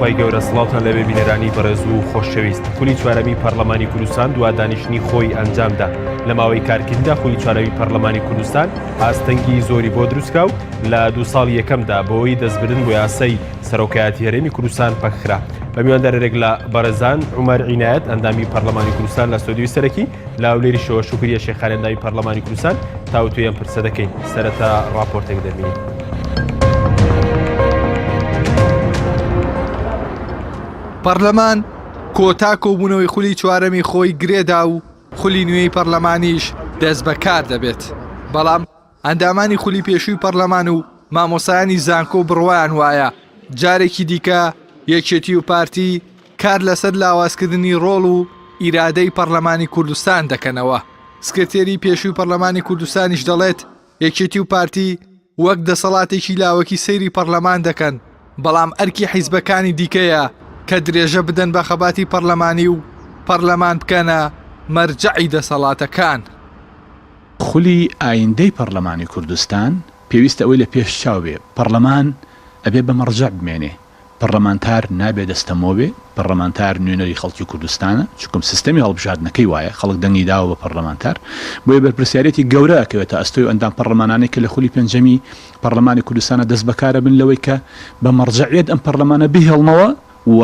خوای گەورە سڵاوتان لەبێ بینەرانی بەڕێز و خۆشەویست خولی چوارەمی پەرلەمانی کوردستان دوا دانیشتنی خۆی ئەنجامدا لە ماوەی کارکردندا خولی چوارەمی پەرلەمانی کوردستان ئاستەنگی زۆری بۆ دروستکرا و لە دوو ساڵی یەکەمدا بەوەی دەستبردن بۆ یاسای سەرۆکایەتی هەرێمی کوردستان پەکخرا بە میواندارێک لە بەڕێزان عومەر عینایەت ئەندامی پەرلەمانی کوردستان لە ستۆدیۆی سەرەکی لە هەولێریشەوە شوکریە شێخانی ئەندامی پەرلەمانی کوردستان تاوتوێی ئەم پرسە دەکەین سەرەتا ڕاپۆرتێک دەبینین. پەرلەمان کۆتا کۆبوونەوەی خولی چوارەمی خۆی گرێدا و خولی نوێی پەرلەمانیش دەست بەکار دەبێت بەڵام ئەندامانی خولی پێشووی پەرلەمان و مامۆستایانی زانکۆ بڕوایان وایە جارێکی دیکە یەکێتی و پارتی کار لەسەر لاوازکردنی ڕۆڵ و ئیرادەی پەرلەمانی کوردستان دەکەنەوە. سکرتێری پێشووی پەرلەمانی کوردستانیش دەڵێت، یەکێتی و پارتی وەک دەسەڵاتێکی لاوەکی سەیری پەرلەمان دەکەن، بەڵام ئەرکی حیزبەکانی دیکەیە کە درێژە بدەن بە خەباتی پەرلەمانی و پەرلەمان بکەنە مەرجەعی دەسەڵاتەکان. خولی ئایندەی پەڕلەمانی کوردستان پێویستە ئەوەی لە پێش چاو بێ، پەڕلەمان ئەبێ بە مەڕجەع بمێنێ، پەڕلەمانتار نابێ دەستەمۆ بێ، پەڕلەمانتار نوێنەری خەڵکی کوردستانە، چونکم سیستەمی هەڵبژاردنەکەی وایە، خەڵک دەنگی داوە بە پەڕلەمانتار، بۆیە بەرپرسیارێتی گەورە ئەکەوێتە ئەستۆی ئەندام پەڕلەمانانەی کە لە خولی پێنجەمی پەڕلەمانی کوردستانا دەست بەکارەبن لەوەی کە بە مەڕجەعیەت ئەم پەڕلەمانە بهێڵنەوە و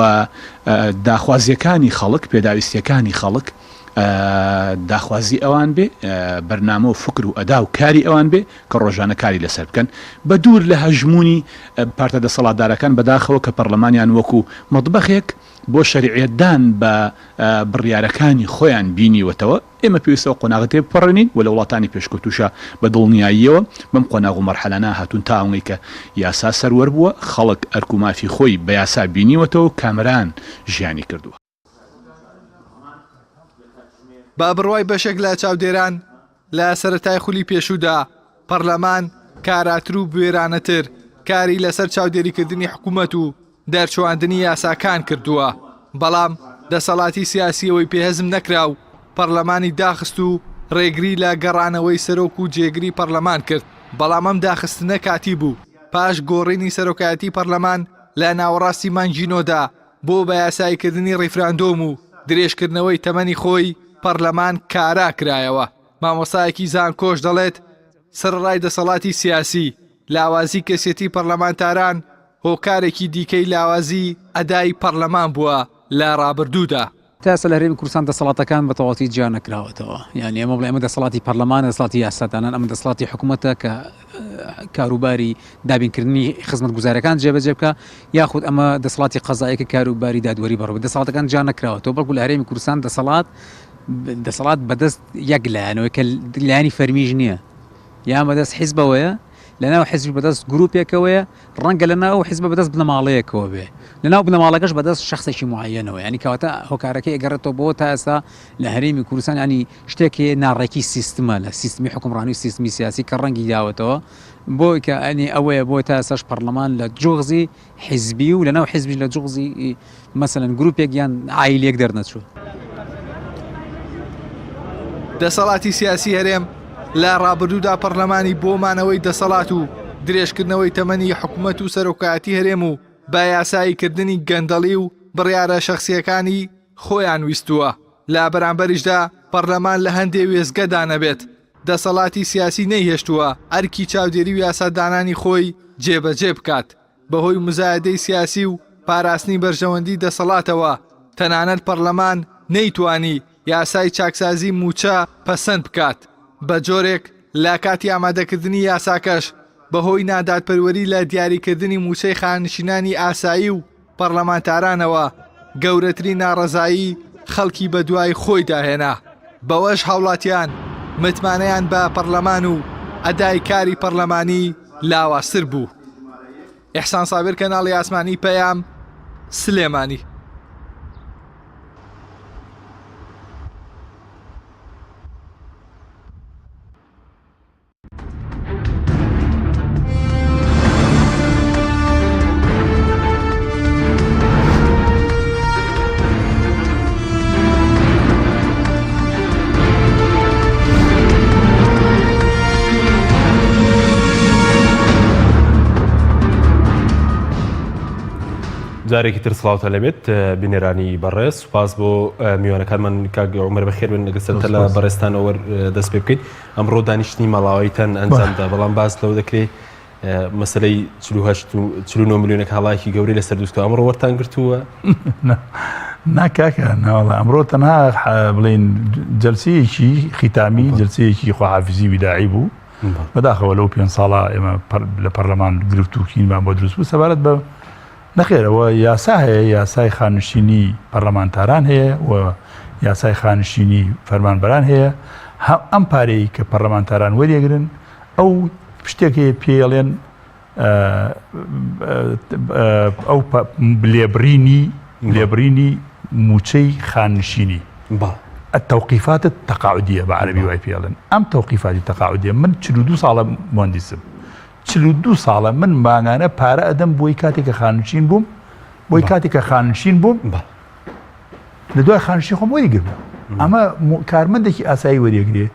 داخوازییەکانی خەڵک، پێداویستییەکانی خەڵک داخوازی ئەوان بێ، بەرنامە و فکر و ئەدا و کاری ئەوان بێ کە ڕۆژانە کاری لەسەر بکەن، بە دوور لە هەژموونی پارتە دەسەڵاتدارەکان، بەداخەوە کە پەڕلەمانیان وەکوو مەتبەخێک بۆ شەرعیەتدان بە بڕیارەکانی خۆیان بینیوەتەوە. ئێمە پێویستە ئەو قۆناغە تێبپەڕێنین و لە وڵاتانی پێشکەوتووشا بە دڵنیاییەوە بەم قۆناغ و مەرحەلانە هاتوون تا ئەوەی کە یاسا سەروەر بووە، خەڵک ئەرک و مافی خۆی بە یاسا بینیوەتەوە و کامەران ژیانی کردووە. بە بڕوای بەشێک لە چاودێران، لە سەرەتای خولی پێشوودا پەڕلەمان کاراتر و بوێرانەتر کاری لەسەر چاودێریکردنی حکوومەت و دەرچواندنی یاساکان کردووە، بەڵام دەسەڵاتی سیاسی ئەوەی پێ هەزم نەکرا و پەڕلەمانی داخست و ڕێگری لە گەڕانەوەی سەرۆک و جێگری پەڕلەمان کرد، بەڵام ئەم داخستنە کاتی بوو، پاش گۆڕینی سەرۆکایەتی پەڕلەمان لە ناوەڕاستی مانگی نۆدا بۆ بەیاساییکردنی ڕیفراندۆم و درێژکردنەوەی تەمەنی خۆی پەڕلەمان کارا کرایەوە. مامۆستایەکی زانکۆش دەڵێت، سەرەڕای دەسەڵاتی سیاسی، لاوازی کەسێتی پەڕلەمانتاران هۆکارێکی دیکەی لاوازی ئەدای پەڕلەمان بووە لە ڕابردوودا. تا ئێستا لە هەرێمی کوردستان دەسەڵاتەکان بە تەواوەتی جیا نەکراوەتەوە یانی ئێمە بڵێ ئەمە دەسەڵاتی پەرلەمانە دەسەڵاتی یاسادانان ئەمە دەسەڵاتی حکوومەتە کە کاروباری دابینکردنی خزمەتگوزارەکان جێبەجێ بکە یاخود ئەمە دەسەڵاتی قەزایە کە کاروباری دادوەری بەڕێوە دەسەڵاتەکان جیا نەکراوەتەوە بەڵکو لە هەرێمی کوردستان دەسەڵات دەسەڵات بەدەست یەک لایەنەوەی کە لایەنی فەرمیش نییە یان بەدەست حیزبەوەیە لەناو حیزبیش بەدەست گروپێکەوەیە، ڕەنگە لەناو ئەو حیزبە بەدەست بنەماڵەیەکەوە بێ، لەناو بنەماڵەکەش بەدەست شەخسێکی موعەیەنەوە، یانی کەواتە هۆکارەکەی ئەگەڕێتەوە بۆ تا ئێستا لە هەرێمی کوردستان یانی شتێک هەیە ناڕێکی سیستمە لە سیستمی حوکمڕانی و سیستمی سیاسی کە ڕەنگی داوەتەوە بۆ کە ئەنی ئەوەیە بۆ تا ئێستاش پەڕلەمان لە جوغزی حیزبی و لەناو حیزبیش لە جوغزی مەسەلەن گروپێک یان عایلەیەک دەرنەچووە. دەسەڵاتی سیاسی هەرێم لە ڕابردوودا پەڕلەمانی بۆ مانەوەی دەسەڵات و درێژکردنەوەی تەمەنی حکومەت و سەرۆکایەتی هەرێم و بە یاسایی کردنی گەندەڵی و بڕیارە شەخسییەکانی خۆیان ویستووە لە بەرامبەریشدا پەڕلەمان لە هەندێ وێستگەدا نەبێت دەسەڵاتی سیاسی نەیهێشتووە ئەرکی چاودێری و یاسادانانی خۆی جێبەجێ بکات بەهۆی موزایەدەی سیاسی و پاراستنی بەرژەوەندی دەسەڵاتەوە، تەنانەت پەڕلەمان نەیتوانی یاسای چاکسازی مووچە پەسەند بکات، بەجۆرێک لە کاتی ئامادەکردنی یاساکەش بەهۆی نادادپەروەری لە دیاریکردنی مووچەی خانەنشینانی ئاسایی و پەڕلەمانتارانەوە گەورەترین ناڕەزایی خەڵکی بەدوای خۆیدا هێنا، بەوەش هاوڵاتیان متمانەیان بە پەڕلەمان و ئەدای کاری پەڕلەمانی لاوازتر بوو. ئیحسان سابیر کەناڵی ئاسمانی پەیام، سلێمانی. جارێکی تر سڵاوتان لێبێت بینەرانی بەڕێز سوپاس بۆ میوانەکانمان کاک عومەر بەخێر بن لەگەڵ سەرەتا لە بەڕێزتانەوە وەر دەست پێ بکەین ئەمڕۆ دانیشتنی ماڵاواییتان ئەنجامدا بەڵام باس لەوە دەکرێت مەسلەی 49 ملیۆنەکە هەڵایەکی گەورەی لەسەر دروستکە ئەمڕۆ وەرتان گرتووە نا کاکە ناوەڵا ئەمڕۆ تەنها بڵین جلسەیەکی ختامی جلسەیەکی خواحافزی وداعی بوو بەداخەوە لەو پێ ساڵە ئێمە لە پەرلەمان گرفت و کینمان بۆ دروست بوو سەبارەت بە نەخێرەوە یاسا هەیە یاسای خانشینی پەرلەمانتاران هەیە و یاسای خانشینی فەرمانبەران هەیە ئەم پارەی کە پەرلەمانتاران وەریەگرن ئەو شتێک هەیە پێڵێن ئەو لێبڕینی لێبڕینی موچەی خانشینی التوقيفات التقاعدية بە عەرەبی وای پێڵێن ئەم تەوقیفاتی تەقاعدیە من 42 ساڵە مهندسم 42 ساڵە من مانگانە پارە ئەدەم بۆی کاتێک کە خانشین بووم بۆی کاتێک کە خانشین بووم لە دوای خانشین خۆم وەریگرم ئەمە کارمەندێکی ئاسایی وەریەگرێ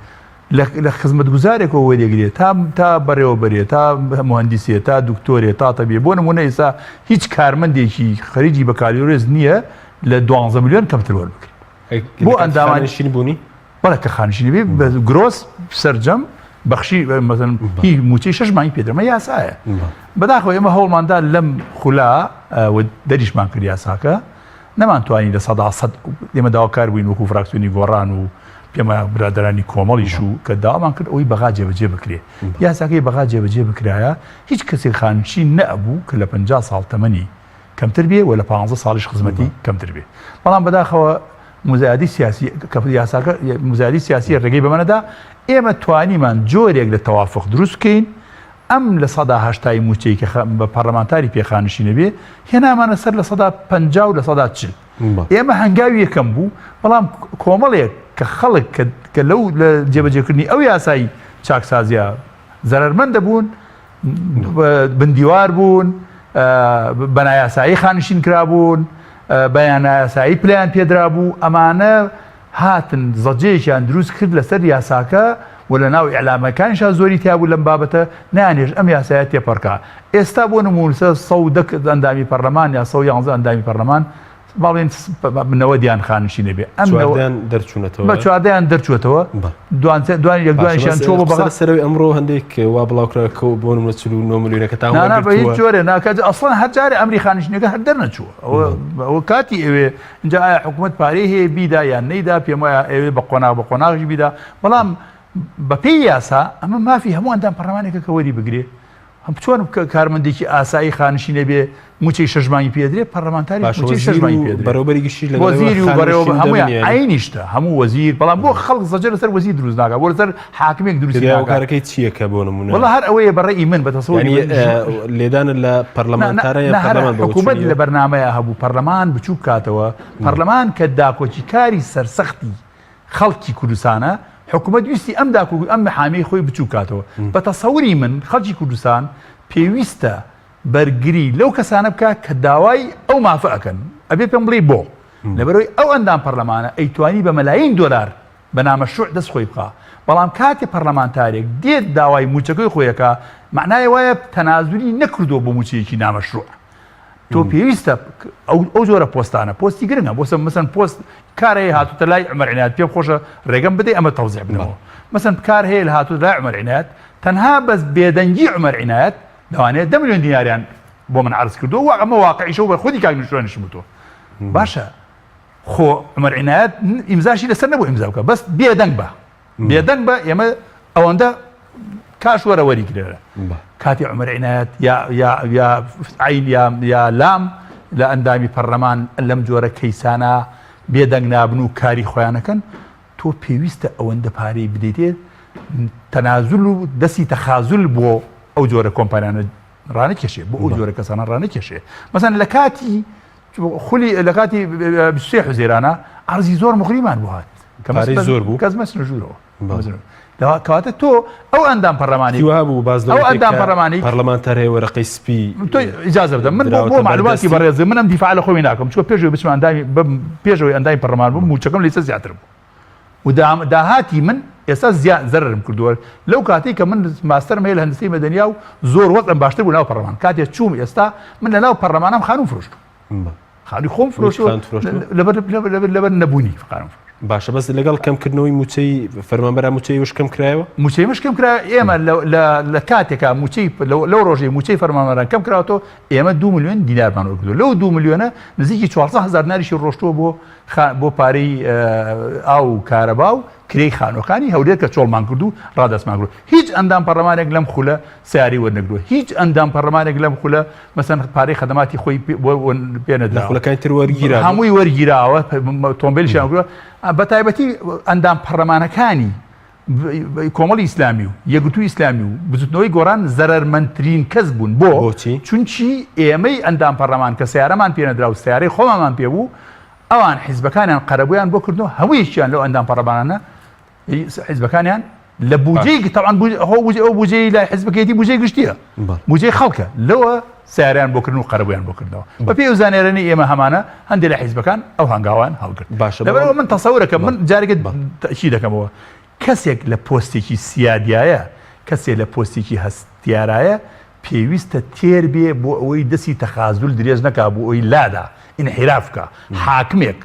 لە خزمەتگوزارێکەوە وەریەگرێ تا تا بەڕێوەبەرێ تا موهەندیسێ تا دکتۆرێ تا تەبیێ بۆ نموونە ئێستا هیچ کارمەندێکی خەریجی بەکالۆرێس نییە لە دوانزە ملیۆن کەمتر وەربگرێ بۆ ئەندامانی شین بوونی بەڵێ کە خانشینی بێ بە گرۆس سەرجەم بەخشی مەسەن هی موچەی شەش مانگی پێدرێ ئەمە یاسایە بەداخەوە ئێمە هەوڵماندا لەم خولا و دەریشمان کرد یاساکە نەمانتوانی 100% ئێمە داواکار بووین وەکو فراکسیۆنی گۆڕان و پێم وایە برادەرانی کۆمەڵیش و کە داوامان کرد ئەوەی بەغا جێبەجێ بکرێ یاساکەی بەغا جێبەجێ بکرایە هیچ کەسێک خانشین نەبوو کە لە 50 ساڵ تەمەنی کەمتر بێ و لە 15 ساڵیش خزمەتی کەمتر بێ بەڵام بەداخەوە مزایدی سیاسی کە یاساکە مزایدی سیاسی ڕێگەی بەمەنەدا ئێمە توانیمان جۆرێک لە تەوافق دروست بکەین ئەم 80% ی مووچەی کە بە پەرلەمانتاری پێخانشینە بێ هێنامانە سەر 50% و 40% ئێمە هەنگاوی یەکەم بوو، بەڵام کۆمەڵێک کە خەڵک کە لەو لە جێبەجێکردنی ئەو یاسای چاکسازیە زەرەرمەند دەبوون، بندیوار بوون، بە نایاسایی خانشین کرابوون، بە نایاسایی پلەیان پێدرابوو، ئەمانە هاتن زەجەیەکیان دروست کرد لەسەر یاساکە و لە ناو ئیعلامەکانیشا زۆری تیا بوو لەم بابەتە نەیانهێشت ئەم یاسایە تێپەڕکا. ئێستا بۆ نموونسە 110 ئەندامی پەرلەمان یا 111 ئەندامی پەرلەمان با بڵێین نەوەدیان خانشینە بێ ئەم چواردەیان دەرچوونەتەوە بە چواردەیان دەرچووەتەوە دوان دوان یەک دوانیشیان چووە بۆ بەغا سەرەوەی ئەمڕۆ هەندێک وا بڵاو کرا کە بۆ نموونە 49 ملیۆنەکە تا نا نا بە هیچ جۆرێ ناکات ئەسڵەن هەر جارێ ئەمری خانشینەکە هەر دەرنەچووە ئەوە ئەوە کاتی ئەوێ ئینجا ئایا حکومەت پارەی هەیە بیدا یان نەیدا پێم وایە ئەوێ بە قۆناغ بە قۆناغیش بیدا بەڵام بەپێی یاسا ئەمە مافی هەموو ئەندام پەرلەمانێکە کە وەری بگرێ هەم چۆن کارمەندێکی ئاسایی خانشی نەبێ موچەی شەش مانگی پێدرێ پەرلەمانتاری موچەی شەش مانگی پێدرێ بەڕێوەبەری گشتی لەگەڵ وەزیر و بەڕێوە هەموویان عینیشتە هەموو وەزیر بەڵام بۆ خەڵک زەجە لەسەر وەزیر دروست ناکا بۆ لەسەر حاکمێک دروستی ناکا هۆکارەکەی چییە کە بۆ نموونە وەڵا هەر ئەوەیە بە ڕەئی من بە تەسەوری من لێدانە لە پەرلەمانتارە یان پەرلەمان بە حکوومەت لە بەرنامەیە هەبوو پەرلەمان بچووک کاتەوە پەرلەمان کە داکۆکیکاری سەرسەختی خەڵکی کوردستانە حکوومەت ویستی ئەم داکۆ ئەم محامی خۆی بچووک کاتەوە بە تەسەوری من خەڵکی کوردستان پێویستە بەرگری لەو کەسانە بکە کە داوای ئەو مافە ئەکەن ئەبێ پێم بڵێ بۆ لەبەرەوەی ئەو ئەندام پەرلەمانە ئەیتوانی بە مەلاین دۆلار بە نامەشروع دەست خۆی بخا بەڵام کاتێ پەرلەمانتارێک دێت داوای موچەکەی خۆی ئەکا مەعنای وایە تەنازولی نەکردووە بۆ موچەیەکی نامەشروع تۆ پێویستە ئەو جۆرە پۆستانە پۆستی گرنگە بۆ مەسەن پۆست کار هەیە هاتوتە لای عمر عنایەت پێم خۆشە ڕێگەم بدەی ئەمە تەوزیح بدەمەوە مەسەن کار هەیە لە هاتوت لای عمر عنایەت تەنها بەس بێدەنگی عمر عنایەت لەوانەیە دە ملیۆن دیناریان بۆ من عرض کردووە و ئەمە واقعیشە و بە خودی کاک نوشیروانیشم وتووە باشە خۆ عومەر عینایەت ئیمزاشی لەسەر نەبوو ئیمزا بکە بەس بێدەنگ بە بێدەنگ بە ئێمە ئەوەندە کاش وەرە وەری گرێرە کاتی عومەر عینایەت یا یا یا عین یا یا لام لە ئەندامی پەرلەمان لەم جۆرە کەیسانە بێدەنگ نابن و کاری خۆیانەکەن تۆ پێویستە ئەوەندە پارەی بدەیتێ تەنازل و دەستی تەخازل بۆ ئەو جۆرە کۆمپانیانە ڕانەکێشێ بۆ ئەو جۆرە کەسانە ڕانەکێشێ مەسەن لە کاتی خولی لە کاتی 23 حوزەیرانە عەرزی زۆر مغریمان بۆ هات کە پارەی زۆر بوو کەس مەچنە ژوورەوە کەواتە تۆ ئەو ئەندام پەرلەمانی بوو باز ئەو ئەندام پەرلەمانی پەرلەمانتار هەیە وەرەقەی سپی تۆ ئیجازە بدە من بۆ معلوماتی بەڕێز من ئەم دیفاع لە خۆمی ناکەم چونکە پێشەوەی بچمە ئەندامی پێشەوەی ئەندامی پەرلەمان بووم مووچەکەم لەیسە زیاتر بوو و داهاتی من ئێستا زیان زەرەرم کردووە لەو کاتەی کە من ماستەرم هەیە لە هەندسەی مەدەنیا و زۆر وەزعم باشتر بوو ناو پەرلەمان کاتێ چووم ئێستا من لە ناو پەرلەمانم خانوم فرۆشتوو. خانووی خۆم فرۆشتووە لەبەر لەبەر لەبەر نەبوونی خانوم باشە بەس لەگەڵ کەمکردنەوەی موچەی فەرمانبەران موچەی ئێوەش کەم کرایەوە؟ موچەی مش کەم کرا ئێمە لە کاتێکا موچەی لەو ڕۆژەی موچەی فەرمانبەران کەم کراوەتەوە ئێمە دو میلیۆن دینارمان وەرگرتووە لەو دو میلیۆنە نزیکی 400 هەزار دیناریشی ڕۆشتووە بۆ بۆ پارەی ئاو و کارەبا و کرێی خانووەکانی هەولێر کە چۆڵمان کرد و ڕادەستمان کرد هیچ ئەندام پەرلەمانێک لەم خولە سیاری وەرنەگرتووە هیچ ئەندام پەرلەمانێک لەم خولە مەسەن پارەی خەدەماتی خۆی پێ نەدراوە خولەکانی تر وەرگیرا هەمووی وەرگیراوە تۆمبیلشیان وەرگرتووە بە تایبەتی ئەندام پەرلەمانەکانی کۆمەڵی ئیسلامی و یەکگرتووی ئیسلامی و بزوتنەوەی گۆڕان زەرەرمەندترین کەس بوون بۆ بۆچی؟ چونکی ئێمەی ئەندام پەرلەمان کە سیارەمان پێ نەدرا و سیارەی خۆمانمان پێ بوو ئەوان حیزبەکانیان قەرەبوویان بۆ کردن و هەموویەکیان لەو ئەندام پەرلەمانانە حیزبەکانیان لە بودجەی تەعان هۆ بودجە ئەو بودجەی لای حیزبەکەیەتی بودجەی گشتیە بودجەی خەڵکە لەوە سیارەیان بۆ کردن و قەرەبوویان بۆ کردنەوە بە پێی ئەو زانیارانەی ئێمە هەمانە هەندێک لە حیزبەکان ئەو هەنگاوان هەڵگرت باشە لەبەرئەوە من تەسەورەکەم من جارێکە تەئکید دەکەمەوە کەسێک لە پۆستێکی سیادیایە کەسێ لە پۆستێکی هەستیارایە پێویستە تێر بێ بۆ ئەوەی دەسی تەخازول درێژ نەکا بۆ ئەوەی لادا ئینحیراف بکا حاکمێک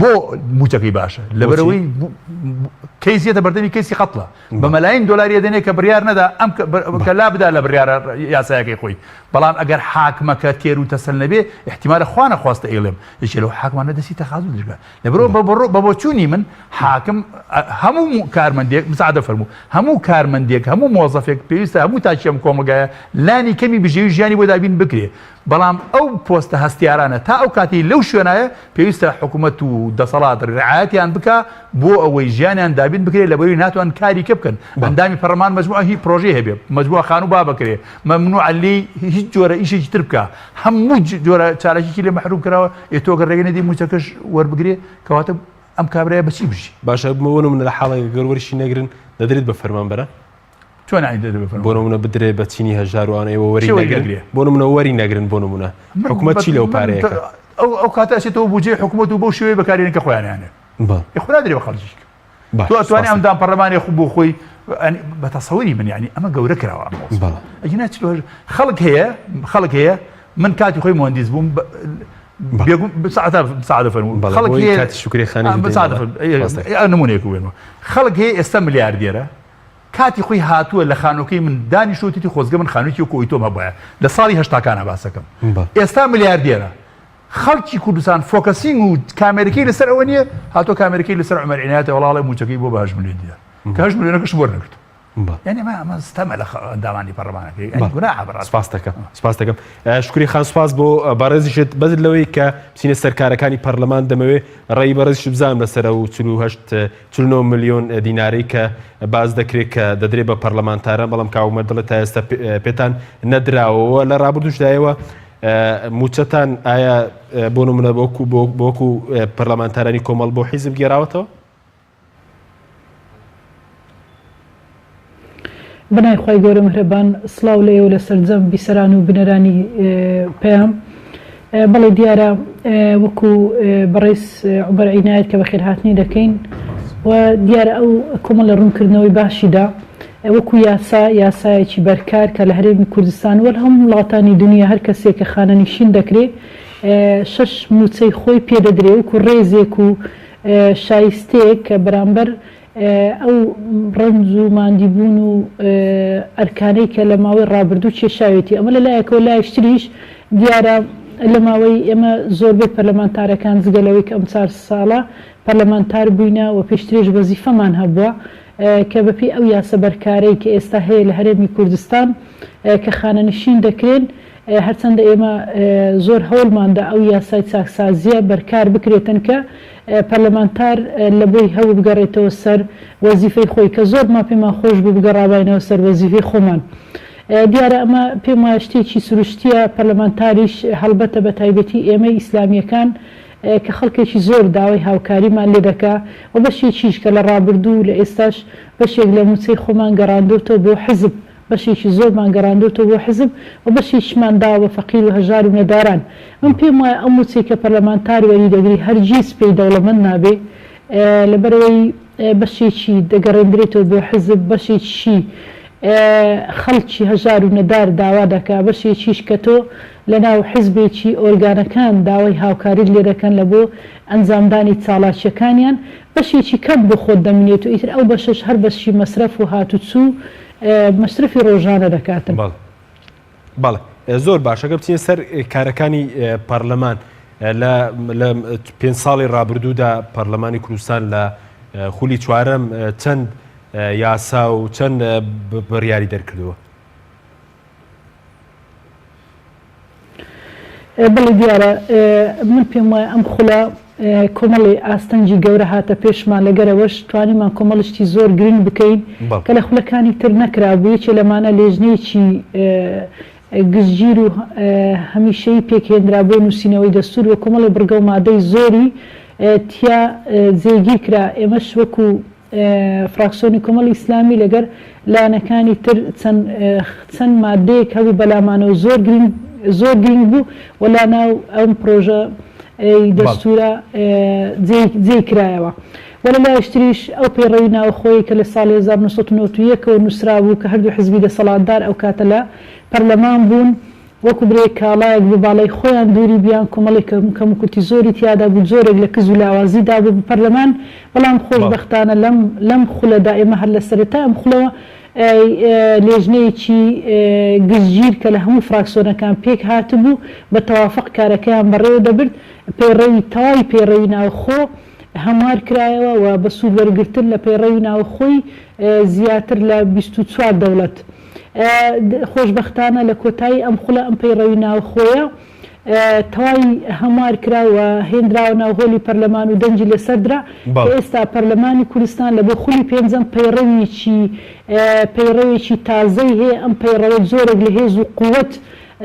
بۆ موچەکەی باشە لەبەرەوەی کەیس یەتە بەردەمی کەیسی قەتڵە بە مەلاین دۆلاری دەنێ کە بڕیار نەدا ئەم کە لا بدا لە بڕیارە یاسایەکەی خۆی بەڵام ئەگەر حاکمەکە تێر و تەسەل نەبێ احتیمالە خوا نەخواستە ئەیڵێم یەکێ لەو حاکمانە دەستی تەخازول دژگا لەبەرەوە بە بۆچوونی من حاکم هەموو کارمەندێک مساعدە فەرموو هەموو کارمەندێک هەموو مۆزەفێک پێویستە هەموو تاکی ئەم کۆمەڵگایە لانی کەمی بژێوی ژیانی بۆ دابین بکرێ بەڵام ئەو پۆستە هەستیارانە تا ئەو کاتەی لەو شوێنایە پێویستە حکومەت و دەسەڵات رعایەتیان بکا بۆ ئەوەی ژیانیان دابین بکرێ لەبەروی ناتوان کاری کە بکەن ئەندامی پەرلەمان مەجموعە هی پرۆژەی هەبێ مەجموعە خانوو با بکرێ مەمنوعە لێی هیچ جۆرە ئیشێکی تر بکا هەموو جۆرە چالاکیکی لێ مەحروم کراوە ئێ تۆ گەر ڕێگە نەدەی مووچەکەش وەربگرێ کەواتە ئەم کابرایە بە چی بژی؟ باشە بۆ نمونە لە حاڵێک گەر وەریشی نەگرن دەدرێت بە فەرمانبەران؟ چۆن ئەی دەدرێت بە فەرمانبەران؟ بۆ نمونە بدرێت بە چینی هەژار و ئەوانە ئێوە وەری نەگرن بۆ نمونە وەری نەگرن بۆ نمونە حکومەت چی لەو پارەیە کە؟ ئەو کاتە ئەچێتەوە بودجەی حکومەت و بەو شێوەیە بەکارێنن کە خۆیانیانێ ئێ خۆ نادرێ بە خەڵکی تۆ ئەتوانی ئەندام پەرلەمانی خو بۆ خۆی بە تەسەوری من یعنی ئەمە گەورە کراوە ئەم ئەگینا خەڵک هەیە خەڵک هەیە من کاتی خۆی مهندس بووم سعادە فەرموو خەڵک هەیە شکری خانی نمونەیەک وێنەوە خەڵک هەیە ئێستا ملیاردێرە کاتی خۆی هاتووە لە خانۆکەی من دانیشتوتیتی خۆزگە من خانوویەکی وەکو ئەوی تۆم هەبوایە لە ساڵی هەشتاکانە باسەکەم ئێستا ملیاردێرە خەڵکی کوردستان focusing و کامێرەکەی لەسەر ئەوە نییە هاتۆ کامێرەکەی لەسەر عومەر عینایەتە وەڵا ئەڵێ مووچەکەی بۆ بە هەشت ملیۆن دینار کە هەشت ملیۆنەکەشم وەرنەگرتووە یعنی ئەمە ئەمە ستەمە لە ئەندامانی پەرلەمانەکەی یعنی گوناحە بەڕاست سپاس دەکەم سپاس دەکەم شکری خان سپاس بۆ بەڕێزیشت بەس لەوەی کە بچینە سەر کارەکانی پەرلەمان دەمەوێت ڕێی بەڕێزیش بزانم لەسەر ئەو 48 49 ملیۆن دینارەی کە باس دەکرێت کە دەدرێت بە پەرلەمانتاران بەڵام کاومەر دەڵێت تا ئێستا پێتان نەدراوەوە لە ڕابردووشدایەوە مووچەتان ئایا بۆ نمونە وەکو وەکو پەرلەمانتارانی کۆمەڵ بۆ حیزب گێراوەتەوە؟ بەناوی خوای گەورە میهرەبان سڵاو لە ئێوە لە سەرجەم بیسەران و بینەرانی پەیام بەڵێ دیارە وەکو بەڕێز عومەر عینایەت کە بەخێرهاتنی دەکەین و دیارە ئەو کۆمەڵ لە ڕوونکردنەوەی باشیدا وەکو یاسا، یاسایەکی بەرکار کە لە هەرێمی کوردستان وەل هەموو وڵاتانی دونیا هەر کەسێک کە خانەنیشین دەکرێ شەش مووچەی خۆی پێ دەدرێ وەکو ڕێزێک و شایستەیەک کە بەرامبەر ئەو ڕەنج و ماندیبوون و ئەرکانەی کە لە ماوەی ڕابردوو کێشاوێتی ئەمە لە لایەکەوە لایەکتریش دیارە لە ماوەی ئێمە زۆربەی پەرلەمانتارەکان جگە لەوەی کە ئەم چار ساڵە پەرلەمانتار بووینە و پێشترێش وەزیفەمان هەبووە کە بەپێی ئەو یاسا بەرکارەی کە ئێستا هەیە لە هەرێمی کوردستان کە خانەنشین دەکرێن، هەرچەندە ئێمە زۆر هەوڵماندا ئەو یاسای چاکسازییە بەرکار بکرێتن کە پەرلەمانتار لە بۆی هەبوو بگەڕێتەوە سەر وەزیفەی خۆی کە زۆرمان پێمان خۆش بوو بگەڕاباینەوە سەر وەزیفەی خۆمان. دیارە ئەمە پێم وایە شتێکی سروشتییە، پەرلەمانتاریش هەڵبەتە بە تایبەتی ئێمەی ئیسلامییەکان کە خەڵکێکی زۆر داوای هاوکاریمان لێ دەکا و بەشێکیش کە لە ڕابردوو و لە ئێستاش بەشێک لە مووچەی خۆمان گەڕاندۆتەوە بۆ حزب، بەشێکی زۆرمان گەڕاندۆتەوە بۆ حزب و بەشێکیشمان داوە بە فەقیر و هەژار و نەداران. من پێم وایە ئەو مووچەی کە پەرلەمانتار وەری دەگری هەرگیز پێی دەوڵەمەند نابێ لەبەرئەوەی بەشێکی دەگەڕێندرێتەوە بۆ حزب، بەشێکیشی. خەڵکی هەژار و نەدار داوا دەکا، بەشێکیش کە تۆ لە ناو حزبێکی ئۆرگانەکان داوای هاوکاریت لێ دەکەن لە بۆ ئەنجامدانی چاڵاکیەکانیان، بەشێکی کەم بۆ خۆت دەمینێت و ئیتر ئەو بەشەش هەر بەشی مەسرەف و هاتوچوو مەسرەفی ڕۆژانە دەکاتن. بەڵێ بەڵێ زۆر باشە گەر بچینە سەر کارەکانی پەرلەمان لە لە پێنج ساڵی ڕابردوودا پەرلەمانی کوردستان لە خولی چوارەم چەند یاسا و چەند بڕیاری دەرکردووە؟ بەڵێ دیارە من پێم وایە ئەم خولە کۆمەڵی ئاستەنگی گەورە هاتە پێشمان لەگەرەوەش توانیمان کۆمەڵی شتی زۆر گرنگ بکەین کە لە خولەکانی تر نەکرابوو یەکێ لەمانە لێژنەیەکی گشتگیر و هەمیشەیی پێکهێنرا بۆ نووسینەوەی دەستوور و کۆمەڵی بڕگە و مادەی زۆری تیا جێگیر کرا ئێمەش وەکو فراکسیۆنی کۆمەڵی ئیسلامی لەگەر لایەنەکانی تر چەند چەند مادەیەک هەبوو بەلامانەوە زۆر گرینگ زۆر گرینگ بوو و لە ناو ئەم پرۆژە ی دەستوورە جێی جێی کرایەوە و لە لایەکی تریش ئەو پەیڕەوی ناوخۆیەی کە لە ساڵی 1991 ەوە نووسرابوو کە هەردوو حزبی دەسەڵاتدار ئەو کاتە لە پەرلەمان بوون وەکو برێ کاڵایەک بە باڵای خۆیان دووری بیان کۆمەڵێک کەموکورتی زۆری تیادا بوو جۆرێک لە کز و لاوازی دابوو بە پەرلەمان بەڵام خۆشبەختانە لەم لەم خولەدا ئێمە هەر لە سەرەتای ئەم خولەوە لێژنەیەکی گشتگیر کە لە هەموو فراکسۆنەکان پێک هاتبوو بە تەوافق کارەکەیان بەڕێوە دەبرد پەیڕەوی تەواوی پەیڕەوی ناوخۆ هەموار کرایەوە و بە سوود وەرگرتن لە پەیڕەوی ناوخۆی زیاتر لە 24 دەوڵەت خۆشبەختانە لە کۆتایی ئەم خولە ئەم پەیڕەوی ناوخۆیە تەواوی هەموار کرا و هێنراوە ناو هۆلی پەرلەمان و دەنگی لەسەر درا کە ئێستا پەرلەمانی کوردستان لە بۆ خولی پێنجەم پەیڕەویی پەیڕەوێکی تازەی هەیە ئەم پەیڕەوە جۆرێک لە هێز و قوت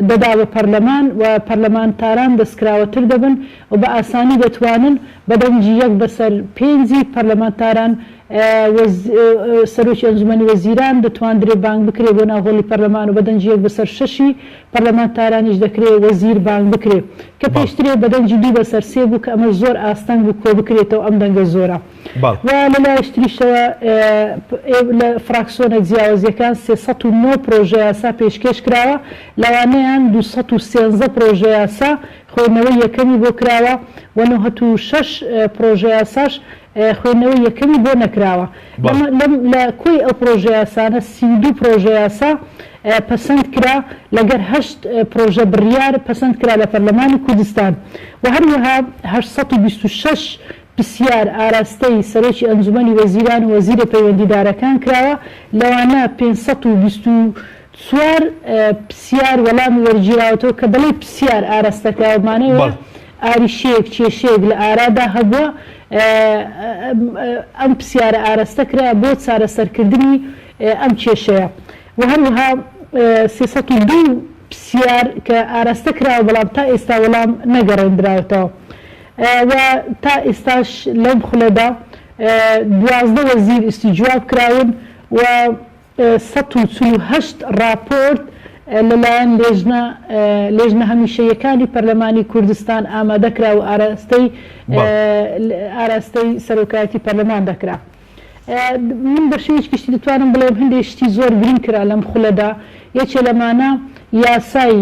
دەدا بە پەرلەمان و پەرلەمانتاران دەستکراوەتر دەبن و بە ئاسانی دەتوانن بە دەنگی یەک بەسەر پێنجی پەرلەمانتاران سەرۆکی ئەنجومەنی وەزیران دەتواندرێ بانگ بکرێ بۆ ناو هۆڵی پەرلەمان و بە دەنگی یەک بەسەر شەشی پەرلەمانتارانیش دەکرێ وەزیر بانگ بکرێ کە پێشترێ بە دەنگی دوو بەسەر سێ بوو کە ئەمەش زۆر ئاستەنگ بوو کۆبکرێتەوە ئەم دەنگە زۆرە و لە لایەکی تریشەوە لە فراکسیۆنە جیاوازییەکان 309 پرۆژەیاسا پێشکێش کراوە لەوانەیان 213 پرۆژەیاسا خوێندنەوەی یەکەمی بۆ کراوە و 96 پرۆژەیاساش خوێندنەوەی یەکەمی بۆ نەکراوە. لەم لە کۆی ئەو پرۆژەیاسانە 32 پرۆژەیاسا پەسەند کرا لەگەر هەشت پرۆژە بڕیار پەسەند کرا لە پەرلەمانی کوردستان و هەروەها 826 پرسیار ئاراستەی سەرۆکی ئەنجومەنی وەزیران و وەزیرە پەیوەندیدارەکان کراوە لەوانە 524 پرسیار وەڵامی وەرگیراوەتەوە کە دەڵێی پرسیار ئاراستە کراوە مانای وایە ئاریشەیەک، کێشەیەک لە ئارادا هەبووە، ئەم پرسیارە ئاراستە کرا بۆ چارەسەرکردنی ئەم کێشەیە و هەروەها 302 پرسیار کە ئاراستە کراوە بەڵام تا ئێستا وەڵام نەگەڕێندراوەتەوە و تا ئێستاش لەم خولەدا 12 وەزیر ئیستیجواب کراون و 148 ڕاپۆرت لەلایەن لێژنە لێژنە هەمیشەییەکانی پەرلەمانی کوردستان ئامادە کرا و ئاراستەی ئاراستەی سەرۆکایەتی پەرلەمان دەکرا. من بە شێوەیەکی گشتی دەتوانم بڵێم هەندێک شتی زۆر گرنگ کرا لەم خولەدا، یەکێ لەمانە یاسای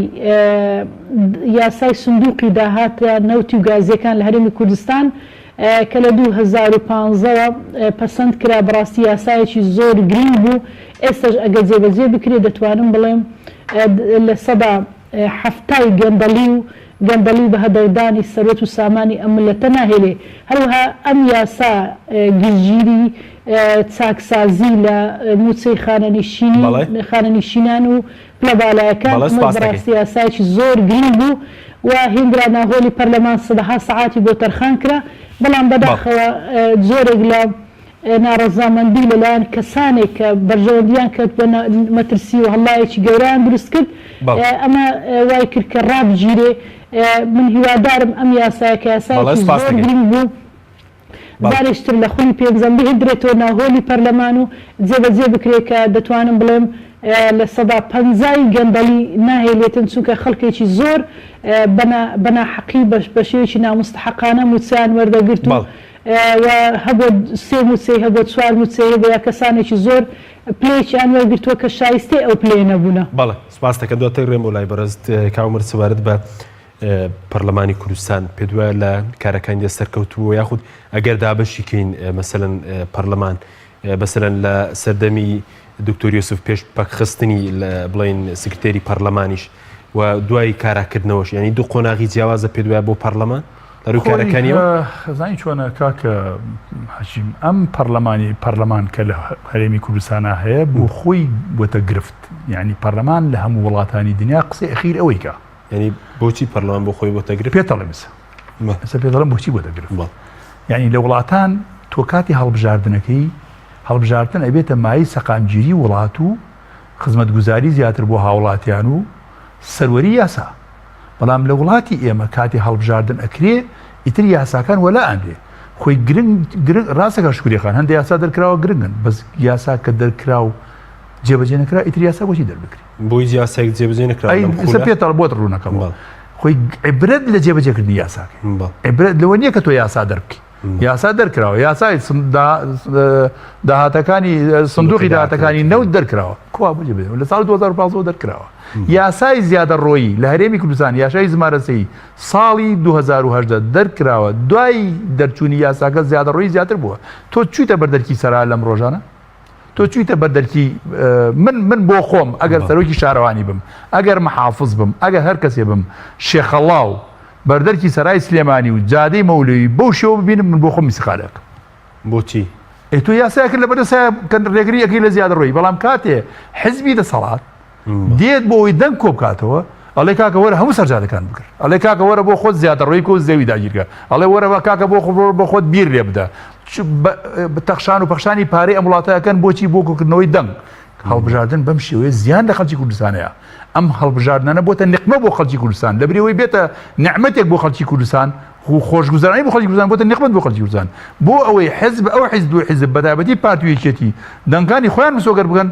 یاسای سندوقی داهاتە نەوتی و گازییەکان لە هەرێمی کوردستان کە لە 2015 وە پەسەند کرا بەڕاستی یاسایەکی زۆر گرینگ بوو ئێستاش ئەگەر جێبەجێ بکرێت دەتوانم بڵێم لە سەدا حەفتای گەندەڵی و گەندەڵی و بەهەدەردانی سەروەت و سامانی ئەم مللەتە ناهێلێ هەروەها ئەم یاسا گشتگیری چاکسازی لە موچەی خانەنیشینی خانەنیشینان و پلە بالایەکان بەڵێ ئەمەش سوپاست دەکەین. بەڕاستی یاسایەکی زۆر گرینگ بوو و هێندرا ناوهۆلی پەرلەمان سەدەها سەعاتی بۆ تەرخان کرا بەڵام بەڵێ. بەداخەوە جۆرێک لە ناڕەزامەندی لەلایەن کەسانێک کە بەرژەوەندیان کەوت بە مەترسی و هەڵڵایەکی گەورەیان دروست کرد بەڵێ. ئەمە وای کرد کە ڕابگیرێ من هیوادارم ئەم یاسایە کە بەڵێ یاسایەکی سوپاست زۆر دەکەین. گرینگ بوو بەڵێ. جارێکی تر لە خولی پێنجەم بهێندرێتەوە ناو هۆلی پەرلەمان و جێبەجێ بکرێت کە دەتوانم بڵێم لە سەدا پەنجای گەندەڵی ناهێلێتن چونکە خەڵکێکی زۆر بە ناحەقی بە شێوەیەکی ناموستەحەقانە موچەیان وەردەگرت و بەڵێ. و هەبووە سێ مووچەی هەبووە چوار مووچەی هەبووە یا کەسانێکی زۆر پلەیەکیان وەرگرتووە کە شایستەی ئەو پلەیە نەبوونە. بەڵێ سپاست دەکەم دواتر ڕێم بۆ لای بەڕێزت کاک عومەر سەبارەت بە پەرلەمانی کوردستان پێت وایە لە کارەکانیدا سەرکەوتوو بووە یاخود ئەگەر دابەشی کەین مەسەلەن پەرلەمان مەسەلەن لە سەردەمی دکتۆر یوسف پێش پەکخستنی بڵێن سکرتێری پەرلەمانیش و دوای کاراکردنەوەش یعنی دوو قۆناغی جیاوازە پێت وایە بۆ پەرلەمان لە ڕووی کارەکانیەوە؟ خزانی چۆنە کاکە حەکیم ئەم پەرلەمانی پەرلەمان کە لە هەرێمی کوردستانە هەیە بۆ خۆی بۆتە گرفت یعنی پەرلەمان لە هەموو وڵاتانی دنیا قسەی ئەخیر ئەوەی کە یعنی بۆچی پەرلەمان بۆ خۆی بۆتە گرفت پێتەڵێم ئێستا پێتەڵێم بۆچی بۆتە گرفت یعنی لە وڵاتان تۆ کاتی هەڵبژاردنەکەی هەڵبژاردن ئەبێتە مایەی سەقامگیری وڵات و خزمەتگوزاری زیاتر بۆ هاوڵاتیان و سەروەری یاسا بەڵام لە وڵاتی ئێمە کاتی هەڵبژاردن ئەکرێ ئیتر یاساکان وەلا ئەنرێ خۆی گرنگ گرنگ ڕاستەکە شکری خان هەندێک یاسا دەرکراوە گرنگن بەس یاسا کە دەرکراو جێبەجێ نەکرا ئیتر یاسا بۆچی دەربکرێ بۆی یاسایەک جێبەجێ نەکرا ئەی ئێستا پێتەڵ بۆت ڕوونەکەمەوە خۆی عیبرەت لە جێبەجێکردنی یاساکەی عیبرەت لەوە نییە کە تۆ یاسا دەربکەی یاسا دەرکراوە یاسای داهاتەکانی سندوقی داهاتەکانی نەوت دەرکراوە کوا بۆ جێبەجێ لە ساڵی 2015 دەرکراوە یاسای زیادەڕۆیی لە هەرێمی کوردستان یاسای ژمارەسەی ساڵی 2018 دەرکراوە دوای دەرچوونی یاساکە زیادەڕۆیی زیاتر بووە تۆ چوویتە بەردەرکی سەرا لەم ڕۆژانە تۆ چویتە بەر دەرکی من من بۆ خۆم ئەگەر سەرۆکی شارەوانی بم ئەگەر محافز بم ئەگەر هەر کەسێ بم شێخەڵاو بەردەرکی سەرای سلێمانی و جادەی مەولەوی بەو شێوە ببینم من بۆ خۆم ئیستیقالە ئەکەم. بۆچی؟ ئێ تۆ یاسایەکت لەبەردەست هەیە کە ڕێگری ئەکەی لە زیادەڕۆیی بەڵام کاتێ حزبی دەسەڵات دێت بۆ ئەوەی دەنگ کۆبکاتەوە ئەڵێ کاکە وەرە هەموو سەرجادەکان بگر ئەڵێ کاکە وەرە بۆ خۆت زیادەڕۆیی کە و زەوی داگیرکە ئەڵێ وەرە بە کاکە بۆ بۆ خۆت بیر لێ بدە تەخشان و پەخشانی پارەی ئەم وڵاتە ئەکەن بۆچی بۆ کۆکردنەوەی دەنگ هەڵبژاردن بەم شێوەیە زیان لە خەڵکی کوردستانەیە ئەم هەڵبژاردنانە بۆتە نقمە بۆ خەڵکی کوردستان لەبری ئەوەی بێتە نعمەتێک بۆ خەڵکی کوردستان و خۆشگوزەرانی بۆ خەڵکی کوردستان بۆتە نقمەت بۆ خەڵکی کوردستان بۆ ئەوەی حزب ئەو حزب و حزب بەتایبەتی پارتی و یەکێتی دەنگانی خۆیان مسۆگەر بکەن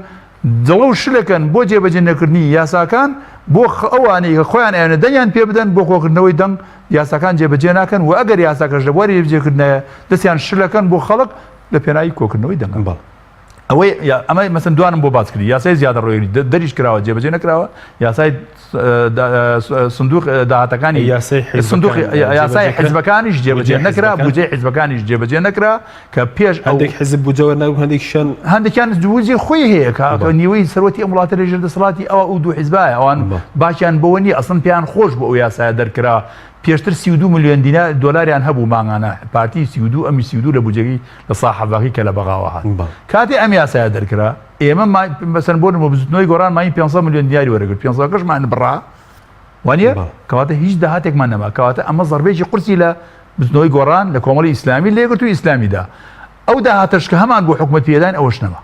جڵەو شلەکەن بۆ جێبەجێ نەکردنی یاساکان بۆ ئەوانەی کە خۆیان ئەیانەوێت دەنگیان پێ بدەن بۆ کۆکردنەوەی دەنگ یاساکان جێبەجێ ناکەن و ئەگەر یاساکەش لە بواری جێبەجێکردنایە دەستیان شلەکەن بۆ خەڵک لە پێناوی کۆکردنەوەی دەنگە. بەڵێ. ئەوەی ئەمە مەسەن دوانم بۆ باس کردی یاسای زیادەڕۆیی دەریش کراوە جێبەجێ نەکراوە یاسای سندوق داهاتەکانی سندوق یاسای حزبەکانیش جێبەجێ نەکرا بودجەی حزبەکانیش جێبەجێ نەکرا کە پێش هەندێک حزب بودجە وەرناگرن هەندێکیشیان هەندێکیان بودجەی خۆی هەیە کە نیوەی سەروەتی ئەم وڵاتە لەژێر دەسەڵاتی ئەوە ئەو دوو حزبایە ئەوان باکیان بەوە نییە ئەسڵەن پێیان خۆش بوو ئەو یاسایە دەرکرا پێشتر 32 ملیۆن دینار دۆلاریان هەبوو مانگانە پارتی 32 ئەمی 32 لە بودجەکەی لە ساحەڤاکەی کە لە بەغاوە هات کاتێ ئەم یاسایە دەرکرا ئێمە مەسەن بۆ نموونە بزوتنەوەی گۆڕان مانی 500 ملیۆن دیناری وەرەگرت 500 کەشمان بڕا وانە کەواتە هیچ داهاتێکمان نەما کەواتە ئەمە زەربێکی قورسی لە بزوتنەوەی گۆڕان لە کۆمەڵی ئیسلامی لێگرت و ئیسلامیدا ئەو داهاتەش کە هەمان بۆ حکومەت پێدان ئەوەش نەما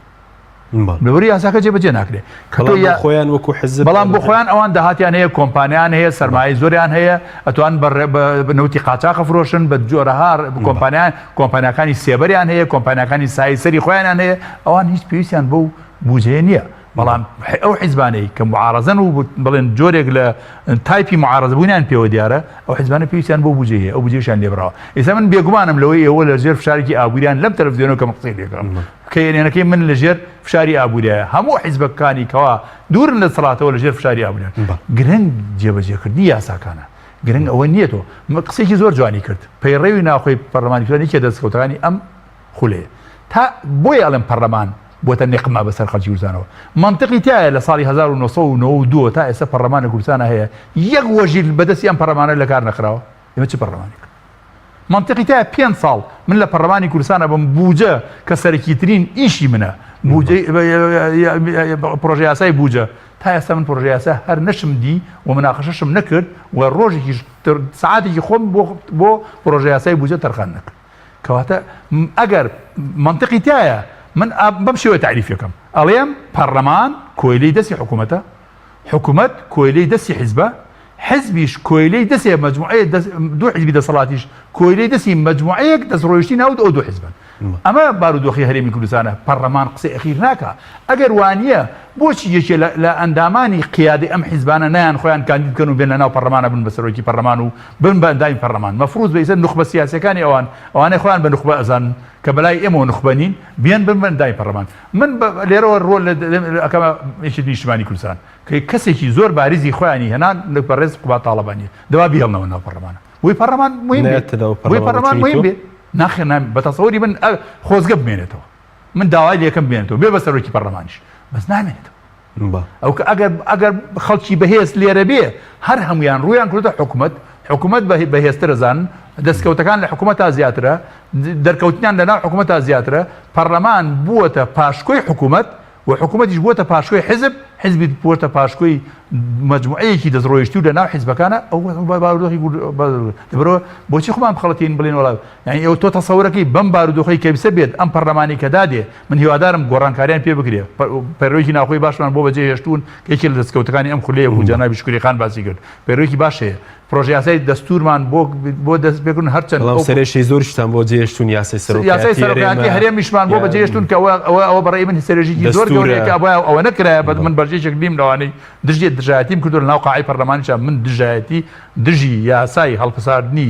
لەبەر یاساکە جێبەجێ ناکرێت کە تۆ یا خۆیان وەکو حزب بەڵام بۆ خۆیان ئەوان داهاتیان هەیە کۆمپانیان هەیە سەرمایەی زۆریان هەیە ئەتوان بە نەوتی قاچاخ فرۆشن بە جۆرەها کۆمپانیان کۆمپانیاکانی سێبەریان هەیە کۆمپانیاکانی سای سەری خۆیانیان هەیە ئەوان هیچ پێویستیان بەو بوجەیە نییە بەڵام ئەو حیزبانەی کە معارەزەن و بڵێن جۆرێک لە تایپی معارەزەبوونیان پێوە دیارە ئەو حیزبانە پێویستیان بۆ بوجە هەیە ئەو بوجەیشیان لێبراوە ئێستا من بێگومانم لەوەی ئێوە لە ژێر فشارێکی ئابووریان لەم تەلەفزیۆنەوە کە من قسەی لێکەم کە یەنەکەی من لە ژێر فشاری ئابووریایە هەموو حیزبەکانی کەوا دوورن لە دەسەڵاتەوە لە ژێر فشاری ئابووریان گرنگ جێبەجێکردنی یاساکانە گرنگ ئەوە نییە تۆ قسێکی زۆر جوانی کرد پەیڕەوی ناخۆی پەرلەمانی کوردستان یەکێ دەستکەوتەکانی ئەم خولەیە تا بۆیە ئەڵێم پەرلەمان بۆتە نقمە بەسەر خەڵکی کوردستانەوە مەنتقی تایە لە ساڵی 1992 تا ئێستا پەرلەمان لە کوردستانە هەیە یەک وەژیر بەدەستی ئەم پەرلەمانە لەکار نەخراوە ئێمە چ پەرلەمانێک مەنتقی تایە پێنج ساڵ من لە پەرلەمانی کوردستانە بم بوجە کە سەرەکیترین ئیشی منە بوجەی پرۆژە یاسای بوجە تا ئێستا من پرۆژە یاسا هەر نەشم دی و مناقەشەشم نەکرد و ڕۆژێکیش سعاتێکی خۆم بۆ بۆ پرۆژە یاسای بوجە تەرخان نەکرد کەواتە ئەگەر مەنتقی تایە من بەم شێوە تاریفەکەم ئەڵێم پەرلەمان کۆیلەی دەستی حکوومەتە حکومەت کۆیلەی دەستی حیزبە، حیزبیش کۆیلەی دەسێ مەجموعەیە دەست دوو حیزبی دەسەڵاتیش کۆیلەی دەستی مەجموعەیەک دەستڕۆیشتی ناو ئەو دوو حیزبن. ئەمە بارودۆخی هەرێمی کوردستانە، پەڕلەمان قسەی ئەخیر ناکا. ئەگەر وانییە بۆچی یەکێ لە ئەندامانی قیادەی ئەم حیزبانە نایان خۆیان کاندید بکەن و بێن لە ناو پەڕلەمانە بن بە سەرۆکی پەڕلەمان و بن بە ئەندامی پەڕلەمان؟ مەفروز بە ئیسە نوخبە سیاسیەکانی ئەوان، ئەوانەی خۆیان بە نوخبە ئەزانن کە بەلای ئێمەوە نوخبە نین، بێن بن بە ئەندامی پەڕلەمان. من لێرەوە ڕۆ ئەکەمە یەکێتی نیشتمانی کوردستان کە کەسێکی زۆر باریزی خۆیانی هێنا بەڕێز قوباد تاڵەبانیە، دەبا بیهێڵنەوە ناو پەڕلەمانە. بۆی پەڕلەمان مهم بێت بۆی پەڕلەمان مهم بێت ناخێر نا بە تەسەوری من خۆزگە بمێنێتەوە من داوای لەکەم بمێنێتەوە بێ بە سەرۆکی پەڕلەمانیش بەس نامێنێتەوە ئەو کە ئەگەر ئەگەر خەڵکی بەهێز لێرە بێ هەر هەمویان ڕویان کردە حکومت حکومت بە بەهێزترە زان دەستکەوتەکان لە حکوومەت تا زیاترە دەرکەوتنیان لەناو حکوومەت تا زیاترە پەرلەمان بووەتە پاشکۆی حکوومەت و حکومەتیش بووەتە پاشکۆی حیزب، حیزبیش بووەتە پاشکۆی مەجموعەیەکی دەستڕۆیشتوو لە ناو حیزبەکانە، ئەو بارودۆخی لەبەرئەوە بۆچی خۆمان بخەڵەتێنین بڵێین وەڵا یانی ئەو تۆ تەسەورەکەی بەم بارودۆخەی کە ئێستا بێت ئەم پەرلەمانی کە دادێ من هیوادارم گۆڕانکاریان پێ بکرێ پەیڕەوێکی ناوخۆی باشمان بۆ بەجێ هێشتوون کە یەکێ لە دەستکەوتەکانی ئەم خولەیە وەکو جەنابی شوکری خان باسی کرد پەیڕەوێکی باش هەیە پرۆژەیاسای دەستورمان بۆ بۆ دەست پێکردن هەرچەند بەڵام سەرێشەی زۆریشتان بۆ جێهێشتوون یاسای سەرۆکایەتی یاسای سەرۆکایەتی هەرێمیشمان بۆ بەجێهێشتوون کە ئەوە ئەوە ئەوە بەڕێی من سەرێژێکی زۆر گەورەیە کە ئەبوایە ئەوە نەکرایە بە من بەرجێکێک نیم لەوانەی دژی دژایەتیم کردو لە ناو قاعەی پەرلەمانیشا من دژایەتی دژی یاسای هەڵپەساردنی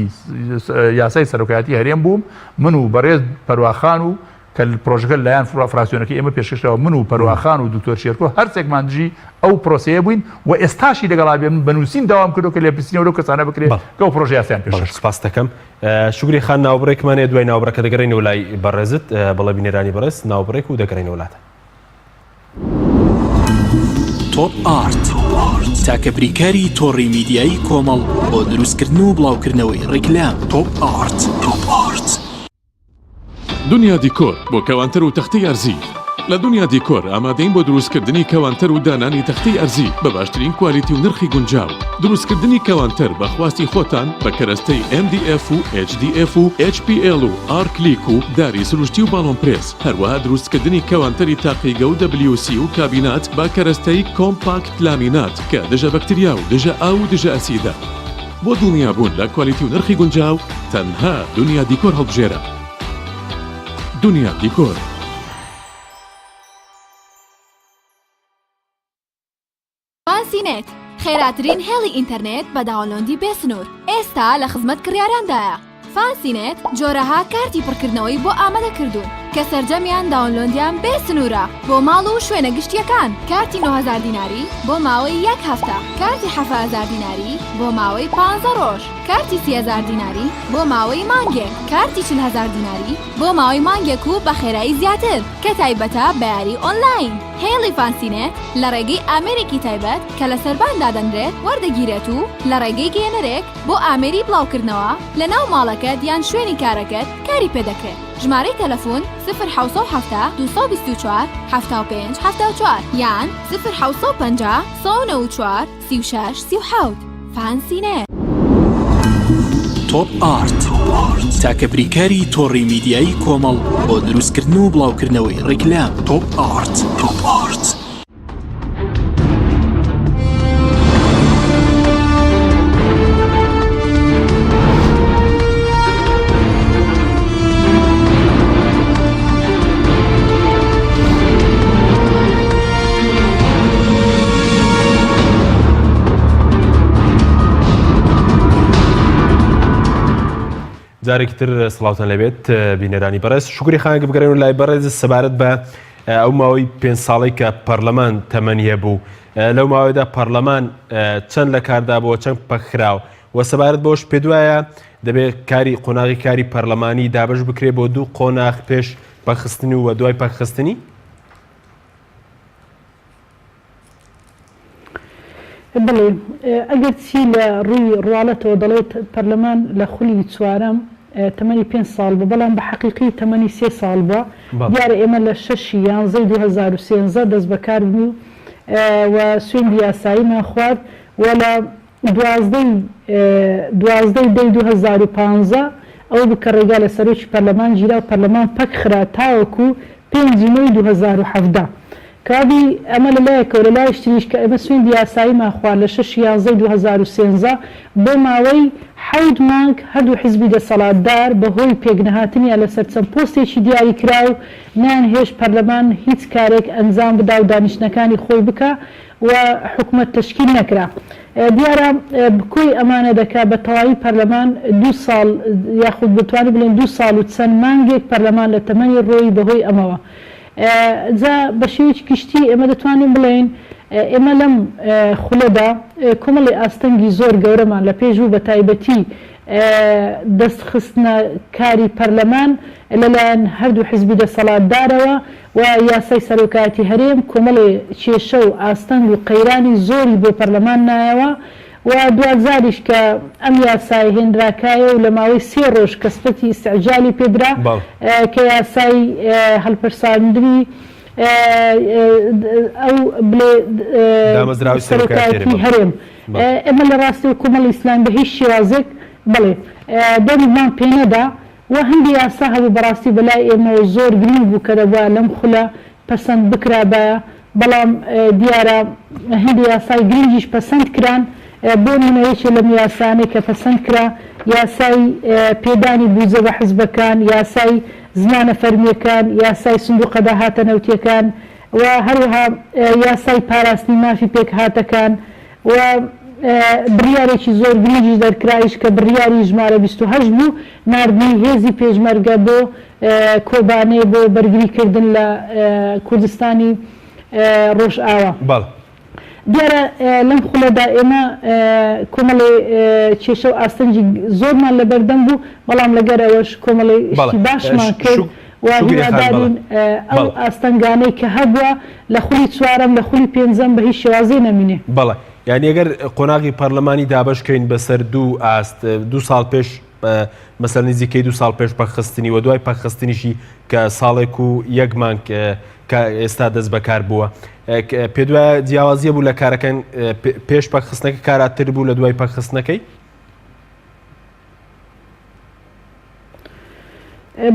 یاسای سەرۆکایەتی هەرێم بووم من و بەڕێز پەرواخان و کە پرۆژەکە لەلایەن فراکسیۆنەکەی ئێمە پێشکەش کراوە، من و پەرواخان و دکتۆر شێرکۆ هەرسێکمان دژی ئەو پرۆسەیە بووین و ئێستاشی لەگەڵا بێ من بە نووسین داوام کردووە کە لێپرسینەوە لەو کەسانە بکرێت کە ئەو پرۆژە یاسایان پێشکەش کردووە. سپاست دەکەم. شوکری خان ناوبڕێکمان هەیە دوای ناوبڕەکە دەگەڕێینەوە لای بەڕێزت. بەڵێ بینەرانی بەڕێز ناوبڕێک و دەگەڕێینەوە لاتان. تۆپ ئارت تاکە بریکاری تۆڕی میدیایی کۆمەڵ بۆ دروستکردن و بڵاوکردنەوەی ڕیکلام. تۆپ ئارت. تۆپ ئارت. دنیا دیکۆر بۆ کەوانتەر و تەختەی ئەرزی لە دنیا دیکۆر ئامادەین بۆ دروستکردنی کەوانتەر و دانانی تەختەی ئەرزی بە باشترین کوالیتی و نرخی گونجاو. دروستکردنی کەوانتەر بە خواستی خۆتان بە کەرەستەی MDF و HDF و HPL و ئارکلیک و داری سروشتی و باڵۆن پرێس، هەروەها دروستکردنی کەوانتەری تاقیگە و WC و کابینات بە کەرەستەی کۆمپاکت لامینات کە دژە بەکتریا و دژە ئاو و دژە ئەسیدە. بۆ دڵنیابوون لە کوالیتی و نرخی گونجاو تەنها دنیا دیکۆر هەڵبژێرە. دنیا دیکۆر. فانسی نێت، خێراترین هێڵی ئینتەرنێت بە download ی بێ سنوور، ئێستا لە خزمەت کڕیاراندایە. فانسی نێت جۆرەها کارتی پڕکردنەوەی بۆ ئامادە کردوون کە سەرجەمیان download یان بێ سنوورە بۆ ماڵ و شوێنە گشتییەکان، کارتی 9000 دیناری بۆ ماوەی یەک هەفتە، کارتی 7000 دیناری بۆ ماوەی پانزە ڕۆژ، کارتی 30000 دیناری بۆ ماوەی مانگێک، کارتی 40000 دیناری بۆ ماوەی مانگێک و بە خێرایی زیاتر کە تایبەتە بە یاری ئۆنلاین. هێڵی فانسینێت لە ڕێگەی ئامێرێکی تایبەت کە لە سەربان دادەنرێت وەردەگیرێت و لە ڕێگەی گەیەنەرێک بۆ ئامێری بڵاوکردنەوە لە ناو ماڵەکەت یان شوێنی کارەکەت کاری پێدەکرێت. ژمارەی تەلەفون، سفر 770 224 75 74 یان سفر 750 194 36 37. فانسینێت. تۆپ ئارت تاکە بریکاری تۆڕی میدیایی کۆمەڵ بۆ دروستکردن و بڵاوکردنەوەی ڕیکلام. تۆپ ئارت. تۆپ ئارت. جارێکی تر سڵاوتان لەبێت بینەرانی بەڕێز شوکری خانک بگەڕێن لای بەڕێز سەبارەت بە ئەو ماوەی پێنج ساڵەی کە پەرلەمان تەمەنی هەبوو لەو ماوەیەدا پەرلەمان چەند لە کاردا بووە چەند پەکخراوە و سەبارەت بەوەش پێدوایە دەبێت کاری قۆناغی کاری پەرلەمانی دابش بکرێ بۆ دوو قۆناغ پێش پەکخستنی و دوای پەکخستنی؟ بەڵێ ئەگەر چی لە ڕووی ڕواڵەتەوە دەڵێت پەرلەمان لە خولی چوارەم تەمەنی پێنج ساڵ بوو، بەڵام بە حەقیقی تەمەنی سێ ساڵ بووە. دیارە ئێمە لە شەشی یانزەی 2013 دەست بەکار بووین و سوێندی یاساییمان خوارد و لە دوازدەی دوازدەی دەی 2015 ئەوە بوو کە ڕێگا لە سەرۆکی پەرلەمان گیرا و پەرلەمان پەک خرا تاوەکو پێنجی نۆی 2017. کەوابی ئەمە لە لایەکەوە، لە لایەکی تریش کە ئێمە سوێندی یاساییمان خوارد لە شەش ی یانزەی 2013 بۆ ماوەی حەوت مانگ هەردوو حزبی دەسەڵاتدار بە هۆی پێکنەهاتنیان لەسەر چەند پۆستێکی دیاریکراو نەیانهێشت پەرلەمان هیچ کارێک ئەنجام بدا و دانیشتنەکانی خۆی بکا و حکومەت تەشکیل نەکرا. دیارە کۆی ئەمانە دەکا بە تەواوی پەرلەمان دوو ساڵ یاخود بتوانین بڵێین دوو ساڵ و چەند مانگێک پەرلەمان لە تەمەنی ڕۆیی بە هۆی ئەمەوە. جا بە شێوەیەکی گشتی ئێمە دەتوانین بڵێین ئێمە لەم خولەدا کۆمەڵی ئاستەنگی زۆر گەورەمان لە پێش بوو بە تایبەتی دەست خستنە کاری پەرلەمان لەلایەن هەردوو حزبی دەسەڵاتدارەوە و یاسای سەرۆکایەتی هەرێم کۆمەڵێ کێشە و ئاستەنگ و قەیرانی زۆری بۆ پەرلەمان نایەوە و دواجاریش کە ئەم یاسایە هێنرا کایە و لە ماوەی سێ ڕۆژ کە سفەتی ئیستعجالی پێ درا کە یاسای هەڵپرساندنی ئەو بلێ دامەزراوەی سەرۆکایەتی هەرێم ئێمە لە ڕاستی و کۆمەڵی ئیسلامی بە هیچ شێوازێک بەڵێ دەنگمان پێ نەدا و هەندێ یاسا هەبوو بەڕاستی بەلای ئێمەوە زۆر گرینگ بوو کە دەبوایە لەم خولە پەسەند بکرابایە بەڵام دیارە هەندێ یاسای گرینگیش پەسەند کران بۆ نمونە یەکێ لەم یاسانەی کە پەسەند کرا یاسای پێدانی بوجە بە حزبەکان، یاسای زمانە فەرمیەکان، یاسای سندوقە داهاتە نەوتیەکان و هەروەها یاسای پاراستنی مافی پێکهاتەکان و بڕیارێکی زۆر گرینگیش دەرکرایش کە بڕیاری ژمارە 28 بوو ناردنی هێزی پێشمەرگە بۆ کۆبانێ بۆ بەرگری کردن لە کوردستانی ڕۆژئاوا. بەڵێ. دیارە لەم خولەدا ئێمە کۆمەڵێ کێشە و ئاستەنگی زۆرمان لەبەردەم بوو، بەڵام لەگەر ئەوەش کۆمەڵێ بەڵێ. شتی باشمان کرد و شوکریە خان بەڵێ. هیوادارین ئەو بەڵێ. ئاستەنگانەی کە هەبووە لە خولی چوارەم، لە خولی پێنجەم بە هیچ شێوازێ نەمینێ. بەڵێ. یانی ئەگەر قۆناغی پەرلەمانی دابەش کەین بەسەر دوو ئاست، دوو ساڵ پێش مەسەلەن نزیکەی دوو ساڵ پێش پەکخستنی و دوای پەکخستنیشی کە ساڵێک و یەک مانگ کە ئێستا دەست بەکار بووە پێدوایە جیاوازیە بوو لە کارەکان پێش پەکخستنەکە کاراتر بوو لە دوای پەکخستنەکەی؟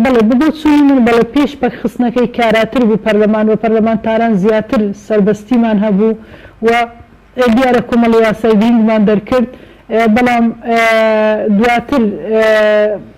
بەڵێ بەبۆچوونی من بەڵێ پێش پەکخستنەکەی کاراتر بوو پەرلەمان و پەرلەمانتاران زیاتر سەربەستیمان هەبوو و دیارە کۆمەڵی یاسای گرینگمان دەرکرد، بەڵام دواتر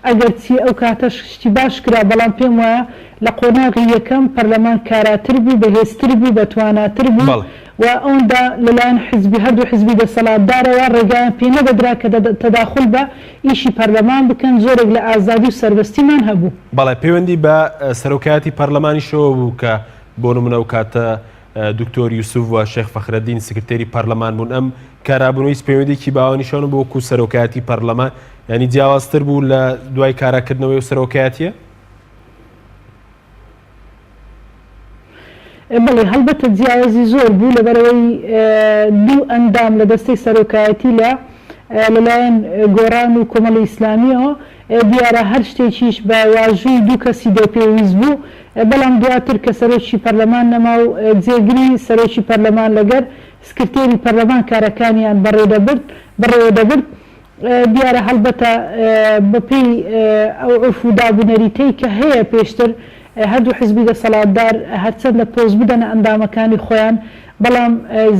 ئەگەرچی ئەو کاتەش شتی باش کرا، بەڵام پێم وایە لە قۆناغی یەکەم پەرلەمان کاراتر بوو، بەهێزتر بوو، بەتواناتر بوو و ئەوەندە لەلایەن حزبی هەردوو حزبی دەسەڵاتدارەوە ڕێگایان پێ نەدەدرا کە تەداخول بە ئیشی پەرلەمان بکەن، زۆرێک لە ئازادی و سەربەستیمان هەبوو. بەڵێ پەیوەندی بە سەرۆکایەتی پەرلەمانیشەوە بوو کە بۆ نمونە ئەو کاتە دکتۆر یوسف و شێخ فەخرەدین سکرتێری پەرلەمان بوون ئەم کارابوونەوەی هیچ پەیوەندێکی باوانیشان بۆ وەکو سەرۆکایەتی پەرلەمان ینی جیاوازتر بوو لە دوای کاراکردنەوەی و سەرۆکایەتیە؟ بەڵێ هەڵبەتە جیاوازی زۆر بوو لەبەرەوەی دوو ئەندام لە دەستەی سەرۆکایەتی لە لەلایەن گۆڕان و کۆمەڵی ئیسلامیەوە دیارە هەر شتێکیش بە واژووی دوو کەسی دە پێویست بوو، بەڵام دواتر کە سەرۆکی پەرلەمان نەما و جێگری سەرۆکی پەرلەمان لەگەر سکرتێری پەرلەمان کارەکانیان بەڕێدەبرد بەڕێوەدەبرد، دیارە هەڵبەتە بەپێی ئەو عورف و داب و نەریتەی کە هەیە پێشتر هەردوو حزبی دەسەڵاتدار هەرچەندە پۆست بدەنە ئەندامەکانی خۆیان، بەڵام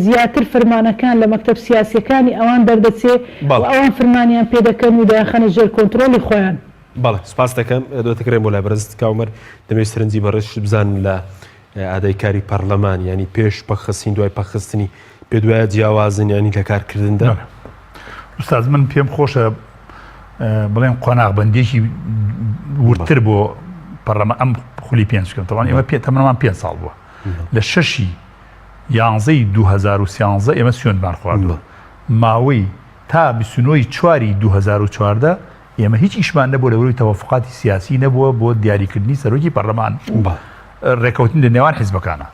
زیاتر فرمانەکان لە مەکتەب سیاسیەکانی ئەوان دەردەچێ و ئەوان فرمانیان پێ دەکەن و دەیانخەنە ژێر کۆنترۆڵی خۆیان. بەڵێ سوپاست دەکەم. دەتگەڕێم بۆ لای بەڕێزت کاک عومەر، دەمەوێت سەرنجی بەڕێزت بزانم لە ئادای کاری پەڕلەمان یانی پێش پەکخستنی دوای پەکخستنی پێت وایە جیاوازن یانی لە کارکردندا؟ بەڵێ ئوستاز من پێم خۆشە بڵێم قۆناغبەندیەکی وردتر بۆ پەرلەمان ئەم خولی پێنج بکەم تەوان ئێمە پێ تەمەنمان پێ ساڵ بووە لە شەشی یانزەی 2013 ئێمە سوێندمان خواردووە ماوەی تا 29 چواری 2014 ئێمە هیچ ئیشمان نەبوو لەوەی تەوافقاتی سیاسی نەبووە بۆ دیاریکردنی سەرۆکی پەرلەمان ڕێکەوتن لە نێوان حیزبەکانە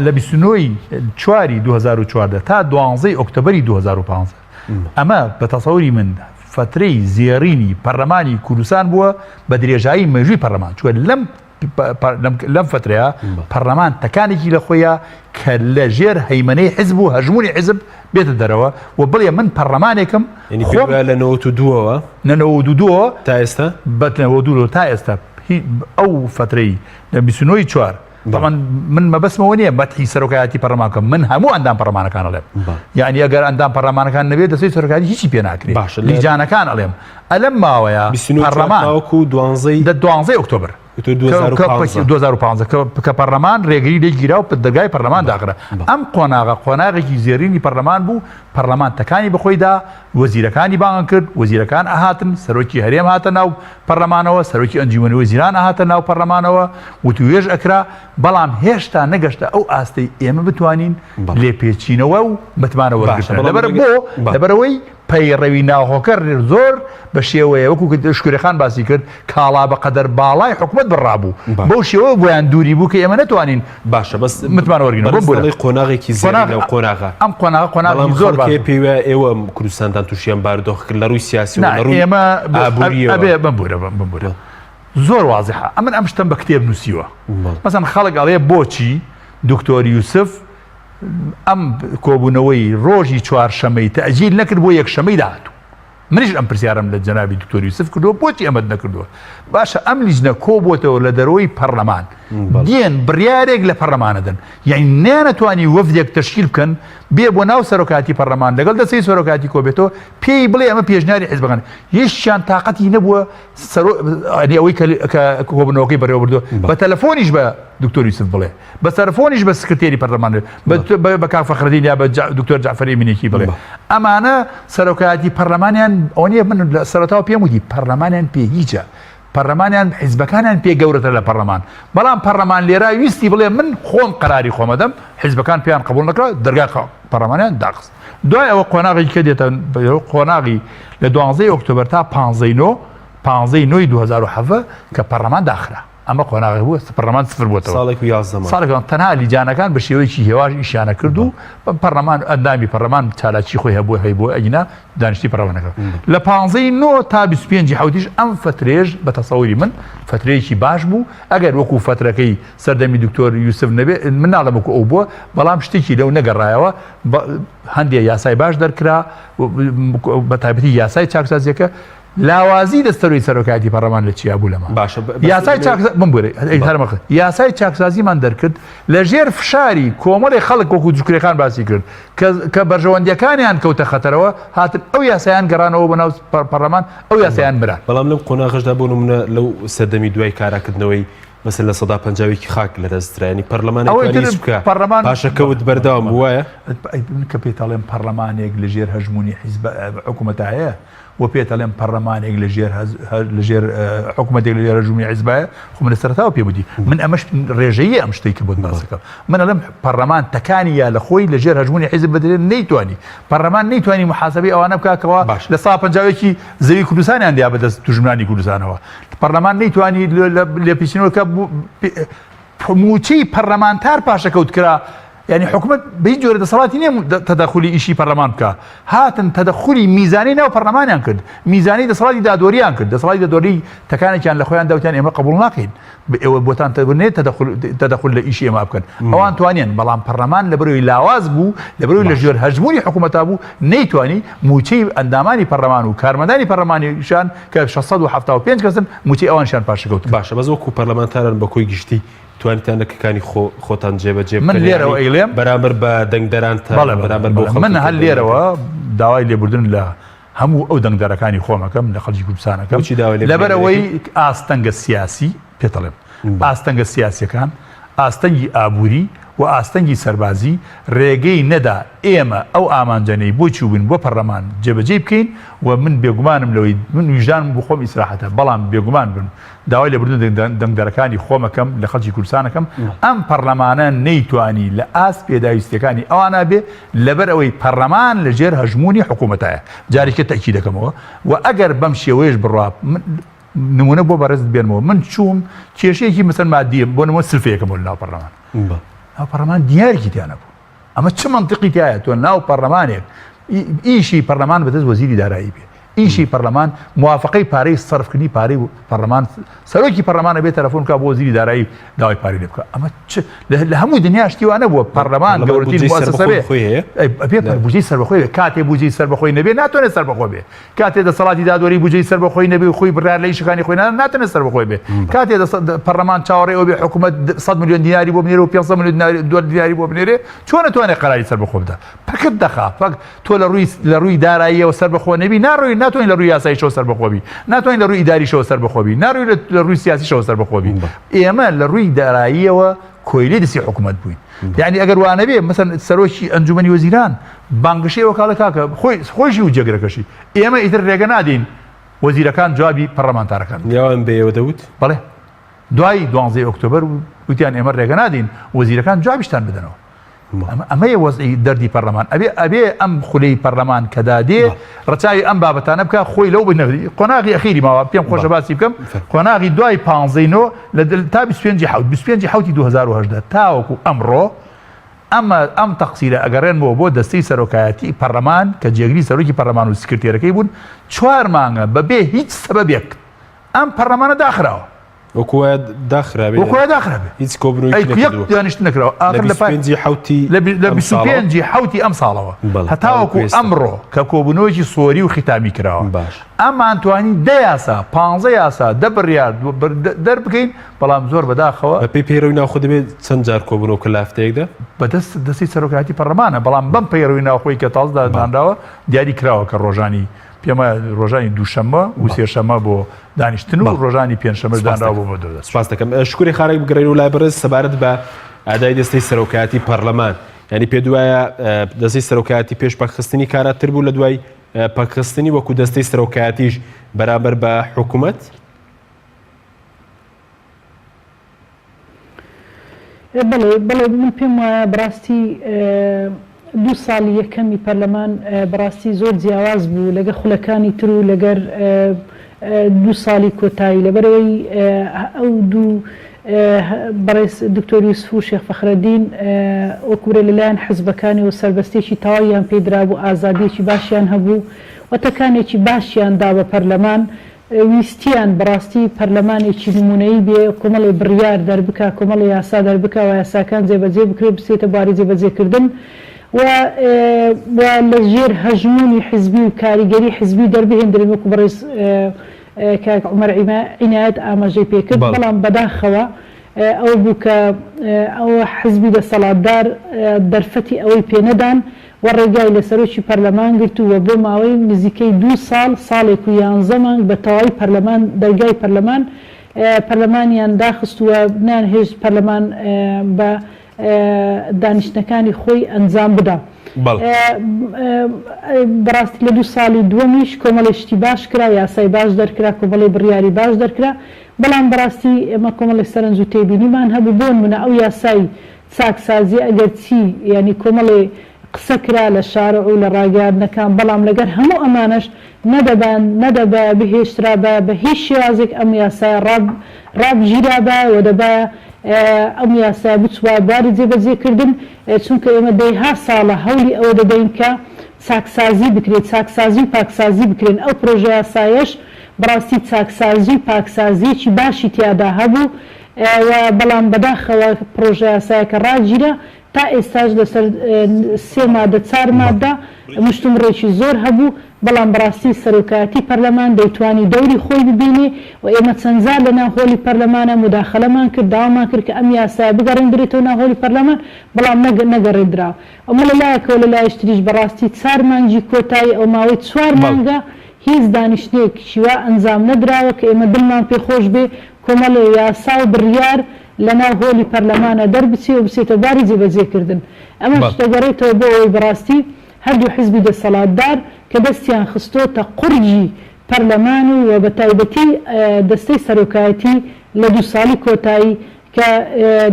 لە 29 چواری 2014 تا دوانزەی ئۆکتۆبەری 2015 ئەمە بە تەسەوری من فترەی زێڕینی پەرلەمانی کوردستان بووە بە درێژایی مێژووی پەرلەمان چوە لەم لەم فترەیە پەرلەمان تەکانێکی لە خۆیە کە لە ژێر هەیمەنەی حزب و هەژمونی حزب بێتە دەرەوە و بڵێ من پەرلەمانێکم خۆم لە 92ەوە لە 92ەوە تا ئێستا بە 92 تا ئێستا ئەو فترەی لە 29 چوار. طبعا من مەبەستمەوە نییە مەتحی سەرۆکایەتی پەرلەمان بکەم من هەموو ئەندام پەرلەمانەکان ئەڵێم یعنی ئەگەر ئەندام پەرلەمانەکان نەبێت دەستەی سەرۆکایەتی هیچی پێ ناکرێت باشە لە لیجانەکان ئەڵێم ئەلەم ماوەیە 29 پەرلەمان تاوەکو دوانزەی دە دوانزەی ئۆکتۆبر تۆ 2015 2015 کە پەرلەمان ڕێگری لێ گیرا و دەرگای پەرلەمان داخرا ئەم قۆناغە قۆناغێکی زێرینی پەرلەمان بوو پەرلەمان تەکانی بەخۆیدا وەزیرەکانی بانگ کرد وەزیرەکان ئەهاتن سەرۆکی هەرێم هاتە ناو پەرلەمانەوە سەرۆکی ئەنجومەنی وەزیران ئەهاتە ناو پەرلەمانەوە وتوێژ ئەکرا بەڵام هێشتا نەگەشتە ئەو ئاستەی ئێمە بتوانین لێپێچینەوە و متمانە وەرگرتن لەبەر بۆ لەبەرئەوەی پەیڕەوی ناوخۆکە زۆر بە شێوەیە وەکو کە شکورێ خان باسی کرد کاڵا بە قەدەر باڵای حکومەت بڕابوو بەو شێوە بۆیان دووری بوو کە ئێمە نەتوانین باشە بەس متمانە وەرگرین بەڕێز دەڵێی قۆناغێکی زێڕین لەو قۆناغە ئەم قۆناغە قۆناغێکی بەڵام زۆر باش خەڵکێ بوو. پێی وایە ئێوە کوردستانتان تووشی ئەم بارودۆخە کرد لە ڕووی سیاسی و نا لە ڕووی ئێمە ئابوورییەوە. ئەبێ بمبورە بمبورە زۆر وازحە ئەمن ئەم شتەم بە کتێب نووسیوە مەسەن خەڵک ئەڵێ بۆچی دکتۆر یوسف ئەم کۆبوونەوەی ڕۆژی چوارشەمەی تەئجیل نەکرد بۆ یەکشەمەی داهاتوو منیش ئەم پرسیارەم لە جەنابی دکتۆر یوسف کردووە بۆچی ئەمەت نەکردووە؟ باشە ئەم لیژنە کۆبووەتەوە لە دەرەوەی پەرلەمان دێن بڕیارێک لە پەرلەمان ئەدەن یعنی نەیانەتوانی وەفدێک تەشکیل بکەن بێ بۆ ناو سەرۆکاتی پەرلەمان لەگەڵ دەستەی سەرۆکاتی کۆبێتەوە پێی بڵێ ئەمە پێشنیاری حیزبەکان هیچیان تاقەتی نەبووە سەرۆ یعنی ئەوەی کە کۆبوونەوەکەی بەڕێوە بردووە بە تەلەفۆنیش بە دکتۆر یوسف بڵێ بە تەلەفۆنیش بە سکرتێری پەرلەمان بە کاک فەخرەدین یا بە دکتۆر جەعفەری ئەمینێکی بڵێ ئەمانە سەرۆکایەتی پەرلەمانیان ئەوە نییە من لە سەرەتاوە پێم وتی پەرلەمانیان پێ هیچە پەرلەمانیان حیزبەکانیان پێ گەورەتر لە پەرلەمان بەڵام پەرلەمان لێرا ویستی بڵێ من خۆم قەراری خۆمەدەم حیزبەکان پێیان قبول نەکرا دەرگای پەرلەمانیان داخست دوای ئەوە قۆناغی کە دێتە قۆناغی لە دوانزەی ئۆکتۆبەر تا پانزەی نۆ پانزەی نۆی 2017 کە پەرلەمان داخرا ئەمە قۆناغێک بوو پەرلەمان سفر بۆتەوە ساڵێک و 11 مانگ ساڵێک تەنها لیجانەکان بە شێوەیەکی هێواش ئیشیانە کرد و پەرلەمان ئەندامی پەرلەمان چالاکی خۆی هەبوو هەیبوو ئەگینا دانیشتی پەرلەمانەکە لە پانزەی نۆ تا 25 حوتیش ئەم فترێژ بە تەسەوری من فترەیەکی باش بوو ئەگەر وەکو فترەکەی سەردەمی دکتۆر یوسف نەبێ من ناڵێم وەکو ئەو بووە بەڵام شتێکی لەو نەگەڕایەوە هەندێک یاسای باش دەرکرا بە تایبەتی یاسای چاکسازیەکە لاوازی دەستەروی سەرۆکایەتی پەڕلەمان لە چیا بوو لەمە باشە یاسای چاک بمبورە هەرمەخ یاسای چاکسازیمان دەرکرد لە ژێر فشاری کۆمەڵی خەڵک وەکو جوکرەکان باسی کرد کە بەرژەوەندیەکانیان کەوتە خەتەرەوە هاتن ئەو یاسایان گەڕانەوە بۆ ناو پەڕلەمان ئەو یاسایان برا بەڵام لەم قۆناغەشدا بۆ نمونە لەو سەردەمی دوای کاراکردنەوەی مەسەلەن 50% خاک لەدەست درا یانی پەرلەمان ئەوەی توانی تر هیچ بکا پەرلەمان پاشەکەوت بەردەوام بوو وایە؟ ئەی من کە پێت ئەڵێم پەرلەمانێک لە ژێر هەژموونی حیزب حکوومەتە هەیە و پێت ئەڵێم پەرلەمانێک لە ژێر لە ژێر حکوومەتێک لە ژێر هەژموونی حیزبایە خۆ من لە سەرەتاوە پێم وتی من ئەمەش ڕێژەیی ئەم شتەی کە بۆت باس دەکەم من ئەڵێم پەرلەمان تەکانی یا لە خۆی لە ژێر هەژموونی حیزب بدرێت نەیتوانی پەرلەمان نەیتوانی محاسبەی ئەوانە بکا کەوا باش. لە سا پەنجاوێکی زەوی کوردستانیان دیا بەدەست دوژمنانی کوردستانەوە پەرلەمان نەیتوانی لێپێچینەوە کە مووچەی پەرلەمانتار پاشەکەوت کرا یعنی حکومەت بە هیچ جۆرە دەسەڵاتی نییە تەدەخولی ئیشی پەرلەمان بکە هاتن تەدەخولی میزانی ناو پەرلەمانیان کرد میزانی دەسەڵاتی دادوەریان کرد دەسەڵاتی دادوەری تەکانێکیان لە خۆیان داوتیان ئێمە قبوڵ ناکەین ئێوە بۆتان تەبنێت تەدەخول لە ئیشی ئێمە بکەن ئەوان توانیان بەڵام پەرلەمان لەبەرەوەی لاواز بوو لەبەرەوەی لە ژێر هەژموونی حکوومەتا بوو نەیتوانی مووچەی ئەندامانی پەرلەمان و کارمەندانی پەرلەمانیشان کە 675 کەسن مووچەی ئەوانیشان پاشەکەوت کرد. باشە بەس وەکو پەرلەمانتاران بە کۆی گشتی توانیتان ئەرکەکانی خۆ خۆتان جێبەجێ من بکەن لێرەوە یانی ئەیڵێم بەرامبەر بە دەنگدەرانتان بەڵێ بەڵێ بەرامبەر بەو بەڵێ من خەڵکەی کە هەر دەنگتان لێرەوە داوای لێبوردن لە هەموو ئەو دەنگدەرەکانی خۆم ئەکەم لە خەڵکی کوردستان ئەکەم بۆچی داوای لێبوردن لەبەرئەوەی دەکەی؟ ئاستەنگە سیاسی پێت ئەڵێم ئاستەنگە سیاسیەکان ئاستەنگی ئابووری و ئاستەنگی سەربازی رێگەی نەدا ئێمە ئەو ئامانجانەی بۆی چووبووین بۆ پەرلەمان جێبەجێی بکەین و من بێگومانم لەوەی من ویژدانم بۆ خۆم ئیسراحەتە بەڵام بێگومان بن داوای لێبوردن دەنگدەرەکانی خۆم ئەکەم لە خەڵکی کوردستان ئەکەم ئەم پەرلەمانە نەیتوانی لە ئاست پێداویستیەکانی ئەوانە بێ لەبەر ئەوەی پەرلەمان لە ژێر هەژموونی حکوومەتایە جارێکە تەئکید دەکەمەوە و ئەگەر بەم شێوەیەش بڕوا نمونە بۆ بەڕێزت بێنمەوە من چووم کێشەیەکی مەسەن مادیە بۆ نمونە سلفەیەکم بۆ ناو پەرلەمان ناو پەرلەمان دیارێکی تیا نەبوو ئەمە چ منطقی تایە تۆ ناو پەرلەمانێک ئیشی پەرلەمان بەدەست وەزیری دارایی بێ. ئیشی پەرلەمان موافقەی پارەی سەرفکردنی پارەی پەرلەمان سەرۆکی پەرلەمان ئەبێ تەلەفۆن بکا بۆ وەزیری دارایی داوای پارەی لێ بکا ئەمە چ لە هەموو دنیا شتی وا نەبووە پەرلەمان گەورەترین موئەسەسە بێ ئەبێ بودجەی سەربەخۆی بێ کاتێ بودجەی سەربەخۆی نەبێ ناتوانێت سەربەخۆ بێ کاتێ دەسەڵاتی دادوەری بودجەی سەربەخۆی نەبێ و خۆی بڕیار لە ئیشەکانی خۆی ناتوانێت سەربەخۆی بێ کاتێ پەرلەمان چاوەڕێ ئەو بێ حکوومەت 100 میلیۆن دیناری بۆ بنێرێ و 500 میلیۆن دیناری بۆ بنێرێ چۆن ئەتوانێت قەراری سەربەخۆ بدا پەکت دەخا پەک تۆ لە ڕووی لە ڕووی داراییەوە سەربەخۆ نەبی ناڕۆی ناتوانین لە ڕووی یاساییشەوە سەربەخۆ بی ناتوانین لە ڕووی ئیداریشەوە سەربەخۆ بی ناڕۆی لە ڕووی سیاسیشەوە سەربەخۆ بی ئێمە لە ڕووی داراییەوە کۆیلەی دەستی حکوومەت بووین یعنی ئەگەر وانەبێ مەسەن سەرۆکی ئەنجومەنی وەزیران بانگەشەی وەکاڵە کاکە خۆی خۆیشی و جێگرەکەشی ئێمە ئیتر ڕێگە نادەین وەزیرەکان جوابی پەرلەمانتارەکان یاوان بە ئێوە دەوت؟ بەڵێ دوای دوانزەی ئۆکتۆبەر وتیان ئێمە ڕێگە نادەین وەزیرەکان جوابیشتان بدەنەوە ئەمەیە وەزعی دەردی پەرلەمان ئەبێ ئەبێ ئەم خولەی پەرلەمان کە دادێ ڕەچاوی ئەم بابەتانە بکە خۆی لەو بنەری قۆناغی ئەخیری ماوە پێم خۆشە باسی بکەم قۆناغی دوای پانزەی نۆ لە تا 25 حوت 25 حوتی 2018 تاوەکو ئەمڕۆ ئەمە ئەم تەقسیرە ئەگەڕێنمەوە بۆ دەستەی سەرۆکایەتی پەرلەمان کە جێگری سەرۆکی پەرلەمان و سکرتێرەکەی بوون چوار مانگە بەبێ هیچ سەبەبێک ئەم پەرلەمانە داخراوە. وەکو وایە داخرابێ. وەکو وایە داخرابێ. هیچ کۆبوونەوەیەکی نەکردووە. یەک دانیشتن نەکراوە. ئاخر لە 25 ی حەوتی لە 25 ی حەوتی ئەم ساڵەوە هەتاوەکو ئەمڕۆ کە کۆبوونەوەیەکی سۆری و ختامی کراوە. باش. ئەمان توانی دە یاسا، پانزە یاسا، دە بڕیار دەربکەین، بەڵام زۆر بەداخەوە. بەپێی پەیڕەوی ناوخۆ دەبێت چەند جار کۆبوونەوە بکەن لە هەفتەیەکدا؟ بەدەست دەستەی سەرۆکایەتی پەرلەمانە، بەڵام بەم پەیڕەوی ناوخۆی کە تازە دانراوە دیاری کراوە کە ڕۆژانی پێم وایە ڕۆژانی دووشەممە و سێشەممە بۆ دانیشتن و ڕۆژانی پێنجشەممەش دانراوە بۆ بەدواداچوون. سپاس دەکەم. شکوری خارێک بگەڕێینەوە لای بەڕێز سەبارەت بە ئەدای دەستەی سەرۆکایەتی پەرلەمان یانی پێت وایە دەستەی سەرۆکایەتی پێش پەکخستنی کاراتر بوو لە دوای پەکخستنی وەکو دەستەی سەرۆکایەتیش بەرامبەر بە حکوومەت؟ بەڵێ بەڵێ من پێم وایە بەڕاستی دوو ساڵی یەکەمی پەرلەمان بەڕاستی زۆر جیاواز بوو لەگە خولەکانی تر و لەگەر دوو ساڵی کۆتایی لەبەرەوەی ئەو دوو بەڕێز دکتۆر یوسف و شێخ فەخرەدین وەکورە لەلایەن حزبەکانی و سەربەستێکی تەواویان پێدرابوو ئازادیەکی باشیان هەبوو و تەکانێکی باشیان دا بە پەرلەمان ویستیان بەڕاستی پەرلەمانێکی نمونەیی بێ کۆمەڵێ بڕیار دەربکا کۆمەڵێ یاسا دەربکا و یاساکان جێبەجێ بکرێ بچێتە بواری جێبەجێکردن و و لە ژێر هەژموونی حزبی و کاریگەری حزبی دەربهێندرێن وەکو بەڕێز کاک عومەر عینایەت ئاماژەی پێکرد بەڵام بەداخەوە ئەوە بوو کە ئەوە حزبی دەسەڵاتدار دەرفەتی ئەوەی پێنەدان و ڕێگای لە سەرۆکی پەرلەمان گرت و بۆ ماوەی نزیکەی دوو ساڵ، ساڵێک و یانزە مانگ بە تەواوی پەرلەمان دەرگای پەرلەمان پەرلەمانیان داخست و نەیانهێشت پەرلەمان بە دانیشتنەکانی خۆی ئەنجام بدا. بەڕاستی لە دوو ساڵی دووەمیش کۆمەڵێ شتی باش کرا، یاسای باش دەرکرا، کۆمەڵێ بڕیاری باش دەرکرا، بەڵام بەڕاستی ئێمە کۆمەڵێ سەرنج و تێبینیمان هەبوو، بۆنمونە ئەو یاسای چاکسازی ئەگەر چی یانی کۆمەڵێ قسە کرا لە شارع و لە ڕاگەیاندنەکان بەڵام لەگەر هەموو ئەمانەش نەدەبا نەدەبایە بهێشترابایە بە هیچ شێوازێک ئەم یاسایە ڕاب ڕابگیرابایە و دەبایە ئەم یاسایە بچوبایە بواری جێبەجێ کردن چونکە ئێمە دەیها ساڵە هەولی ئەوە دەدەین کە چاکسازی بکرێت چاکسازی و پاکسازی بکرێن ئەو پرۆژەیاسایەش بەڕاستی چاکسازی و پاکسازیەکی باشی تیادا هەبوو و بەڵام بەداخەوە پڕۆژەیاسایەکە ڕاگیرا، تا ئێستاش لەسەر سێ مادە چار مادە مشتومڕێکی زۆر هەبوو، بەڵام بەڕاستی سەرۆکایەتی پەرلەمان دەیتوانی دەوری خۆی ببینێ و ئێمە چەندجار لەناو هۆڵی پەرلەمانا موداخەلەمان کرد، داوامان کرد کە ئەم یاسایە بگەڕێندرێتەوە ناو هۆڵی پەرلەمان، بەڵام نەگەڕێندرا. ئەمە لەلایەکەوە لەلایەکی تریش بەڕاستی چار مانگی کۆتایی ئەو ماوەی چوار مانگە هیچ دانیشتنێکی وا ئەنجام نەدراوە کە ئێمە دڵمان پێ خۆش بێ کۆمەڵێ یاسا و بڕیار لە ناو هۆلی پەرلەمانا دەربچێ و بچێتە بواری جێبەجێ کردن. ئەمەش دەگەڕێتەوە بۆ ئەوەی بەڕاستی هەردوو حزبی دەسەڵاتدار کە دەستیان خستۆتە قوڕگی پەرلەمان و و بە تایبەتی دەستەی سەرۆکایەتی لە دوو ساڵی کۆتایی کە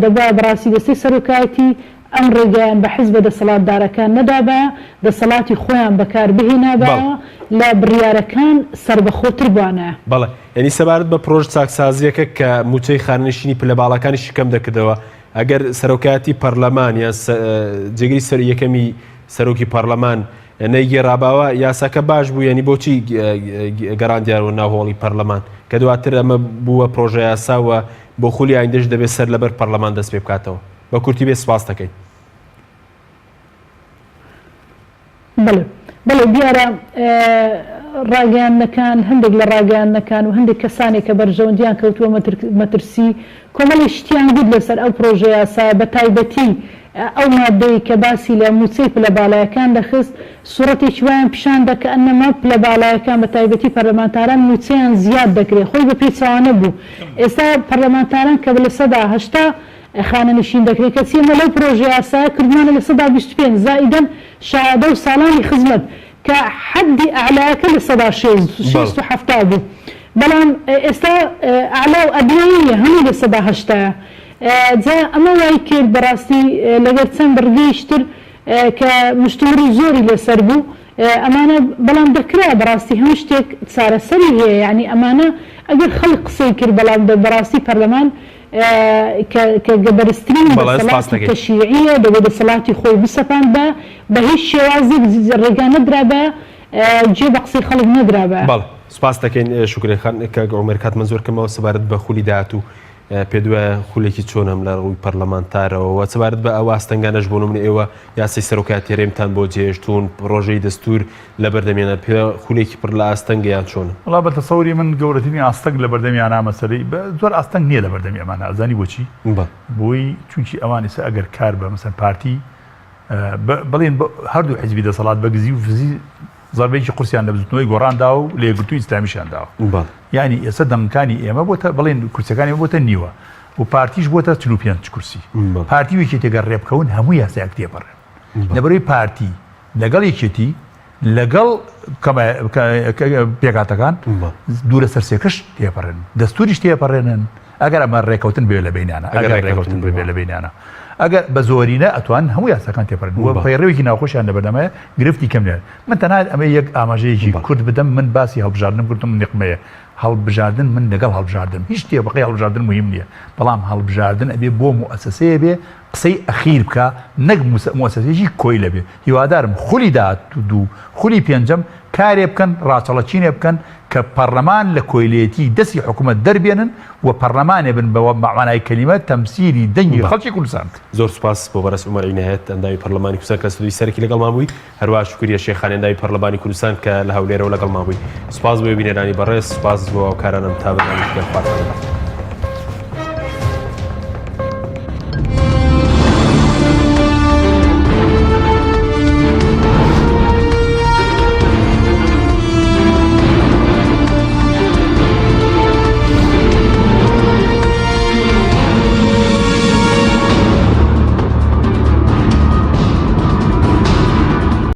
دەبوایە بەڕاستی دەستەی سەرۆکایەتی ئەم ڕێگایان بە حزبە دەسەڵاتدارەکان نەدابایە، دەسەڵاتی خۆیان بەکار بهێنابایەوە، لە بڕیارەکان سەربەخۆتر بوانایە. بەڵێ. یانی سەبارەت بە پرۆژ چاکسازییەکە کە مووچەی خانەنشینی پلە باڵاکانیشی کەم دەکردەوە، ئەگەر سەرۆکایەتی پەرلەمان یان جێگری یەکەمی سەرۆکی پەرلەمان. نەیگێڕاباوە یاساکە باش بوو یعنی بۆچی گەڕاندیانەوە ناو هۆڵی پەرلەمان کە دواتر ئەمە بووە پرۆژە یاسا و بۆ خولی ئایندەش دەبێت سەر لەبەر پەرلەمان دەست پێ بکاتەوە بە کورتی بێ سپاس دەکەین. بەڵێ بەڵێ دیارە ڕاگەیاندنەکان هەندێک لە ڕاگەیاندنەکان و هەندێک کەسانێک کە بەرژەوەندیان کەوتووە مەترسی کۆمەڵی شتیان گوت لەسەر ئەو پرۆژە یاسایە بە تایبەتی ئەو مادەی کە باسی لە مووچەی پلە باڵایەکان دەخست سوڕەتێکی وایان پیشان دا کە ئەنەما پلە باڵایەکان بە تایبەتی پەرلەمانتاران مووچەیان زیاد دەکرێ خۆی بە پێچەوانە بوو ئێستا پەرلەمانتاران کە 80% خانەنشین دەکرێت، کەچی ئێمە لەو پرۆژە یاسایە کردمانە 25% زائیدەن شەهادە و ساڵانی خزمەت کە حەدی ئەعلایەکە 60 70 بوو بەڵام ئێستا ئەعلا و ئەدنای نییە هەمووی 80% جا ئەمە وای کرد بەڕاستی لەگەر چەند بڕگەیش تر کە مشتومڕی زۆری لەسەر بوو ئەمانە بەڵام دەکرا بەڕاستی هەموو شتێک چارەسەری هەیە یانی ئەمانە ئەگەر خەڵک قسەی کرد بەڵام بەڕاستی پەرلەمان کە کە بەرزترین بەڵێ سپاس دەسەڵاتی دەکەین. تەشریعییە دەبێ دەسەڵاتی خۆی بسەپاندبا بە هیچ شێوازێک ڕێگا نەدرابا گوێ بە قسەی خەڵک نەدرابا. بەڵێ سپاس دەکەین شوکرێ خان. کاک عومەر کاتمان زۆر کەمەوە سەبارەت بە خولی داهاتوو پێت وایە خولێکی چۆن هەم لە ڕووی پەرلەمانتارەوە و سەبارەت بە ئەو ئاستەنگانەش بۆ نمونە ئێوە یاسای سەرۆکایەتی هەرێمتان بۆ جێهێشتوون پڕۆژەی دەستوور لە بەردەمیانە پێ خولێکی پڕ لە ئاستەنگە یان چۆنە؟ وەڵا بە تەسەوری من گەورەترین ئاستەنگ لە بەردەمیانە مەسەلەی بە زۆر ئاستەنگ نییە لە بەردەمی ئەمانە ئەزانی بۆچی؟ بەڵێ. بۆی چونکی ئەوان ئێستا ئەگەر کار بە مەسەن پارتی بڵێن هەردوو حیزبی دەسەڵات بە گزی و فزی زەربەیەکی قورسیان لە بزوتنەوەی گۆڕان داوە و لە یەکگرتووی ئیسلامیشیان داوە بەڵێ. یانی ئێستا دەنگەکانی ئێمە بۆتە بڵێن کورسیەکانی ئێمە بۆتە نیوە و پارتیش بۆتە 45 کورسی بەڵێ. پارتی و یەکێتی گەر ڕێبکەون هەموو یاسایەک تێپەڕێن لەبەرەوەی پارتی لەگەڵ یەکێتی لەگەڵ پێکاتەکان دوورە سەرسێکش تێپەڕێن دەستوریش تێپەڕێنن ئەگەر ئەمە ڕێکەوتن بێ لە بینانە ئەگەر ڕێکەوتن بێ لە بینانە ئەگەر بە زۆرینە ئەتوان هەموو یاساکان تێپەڕن و پەیڕەوێکی ناوخۆشیان لە بەردەمایە گرفتی کەم نیە من تەنها ئەمە یەک ئاماژەیەکی کورت بدەم من باسی هەڵبژاردنم کردم نقمەیە هەڵبژاردن من لەگەڵ هەڵبژاردن هیچ شتێک بەقەی هەڵبژاردن مهم نییە بەڵام هەڵبژاردن ئەبێ بۆ موئەسەسەیە بێ قسەی ئەخیر بکا نەک موئەسەسەیەکی کۆیلە بێ هیوادارم خولی داهاتوو خولی پێنجەم کارێ بکەن ڕاچەڵەکینێ بکەن کە پەڕلەمان لە کۆیلەیەتی دەستی حکومەت دەربێنن و پەڕلەمانێ بن بە مەعنای کەلیمە تەمسیلی دەنگی خەڵکی کوردستان بکەن. زۆر سوپاس بۆ بەڕێز عومەر عینایەت ئەندامی پەرلەمانی کوردستان کە لە ستۆدیۆی سەرەکی لەگەڵمان بووی، هەروەها شوکریە شێخانی ئەندامی پەرلەمانی کوردستان کە لە هەولێرەوە لەگەڵمان بووی. سوپاس بۆ بینەرانی بەڕێز، سوپاس بۆ هاوکارانم تا بەرنامەیەکی دیکە خواتان لەگەڵ.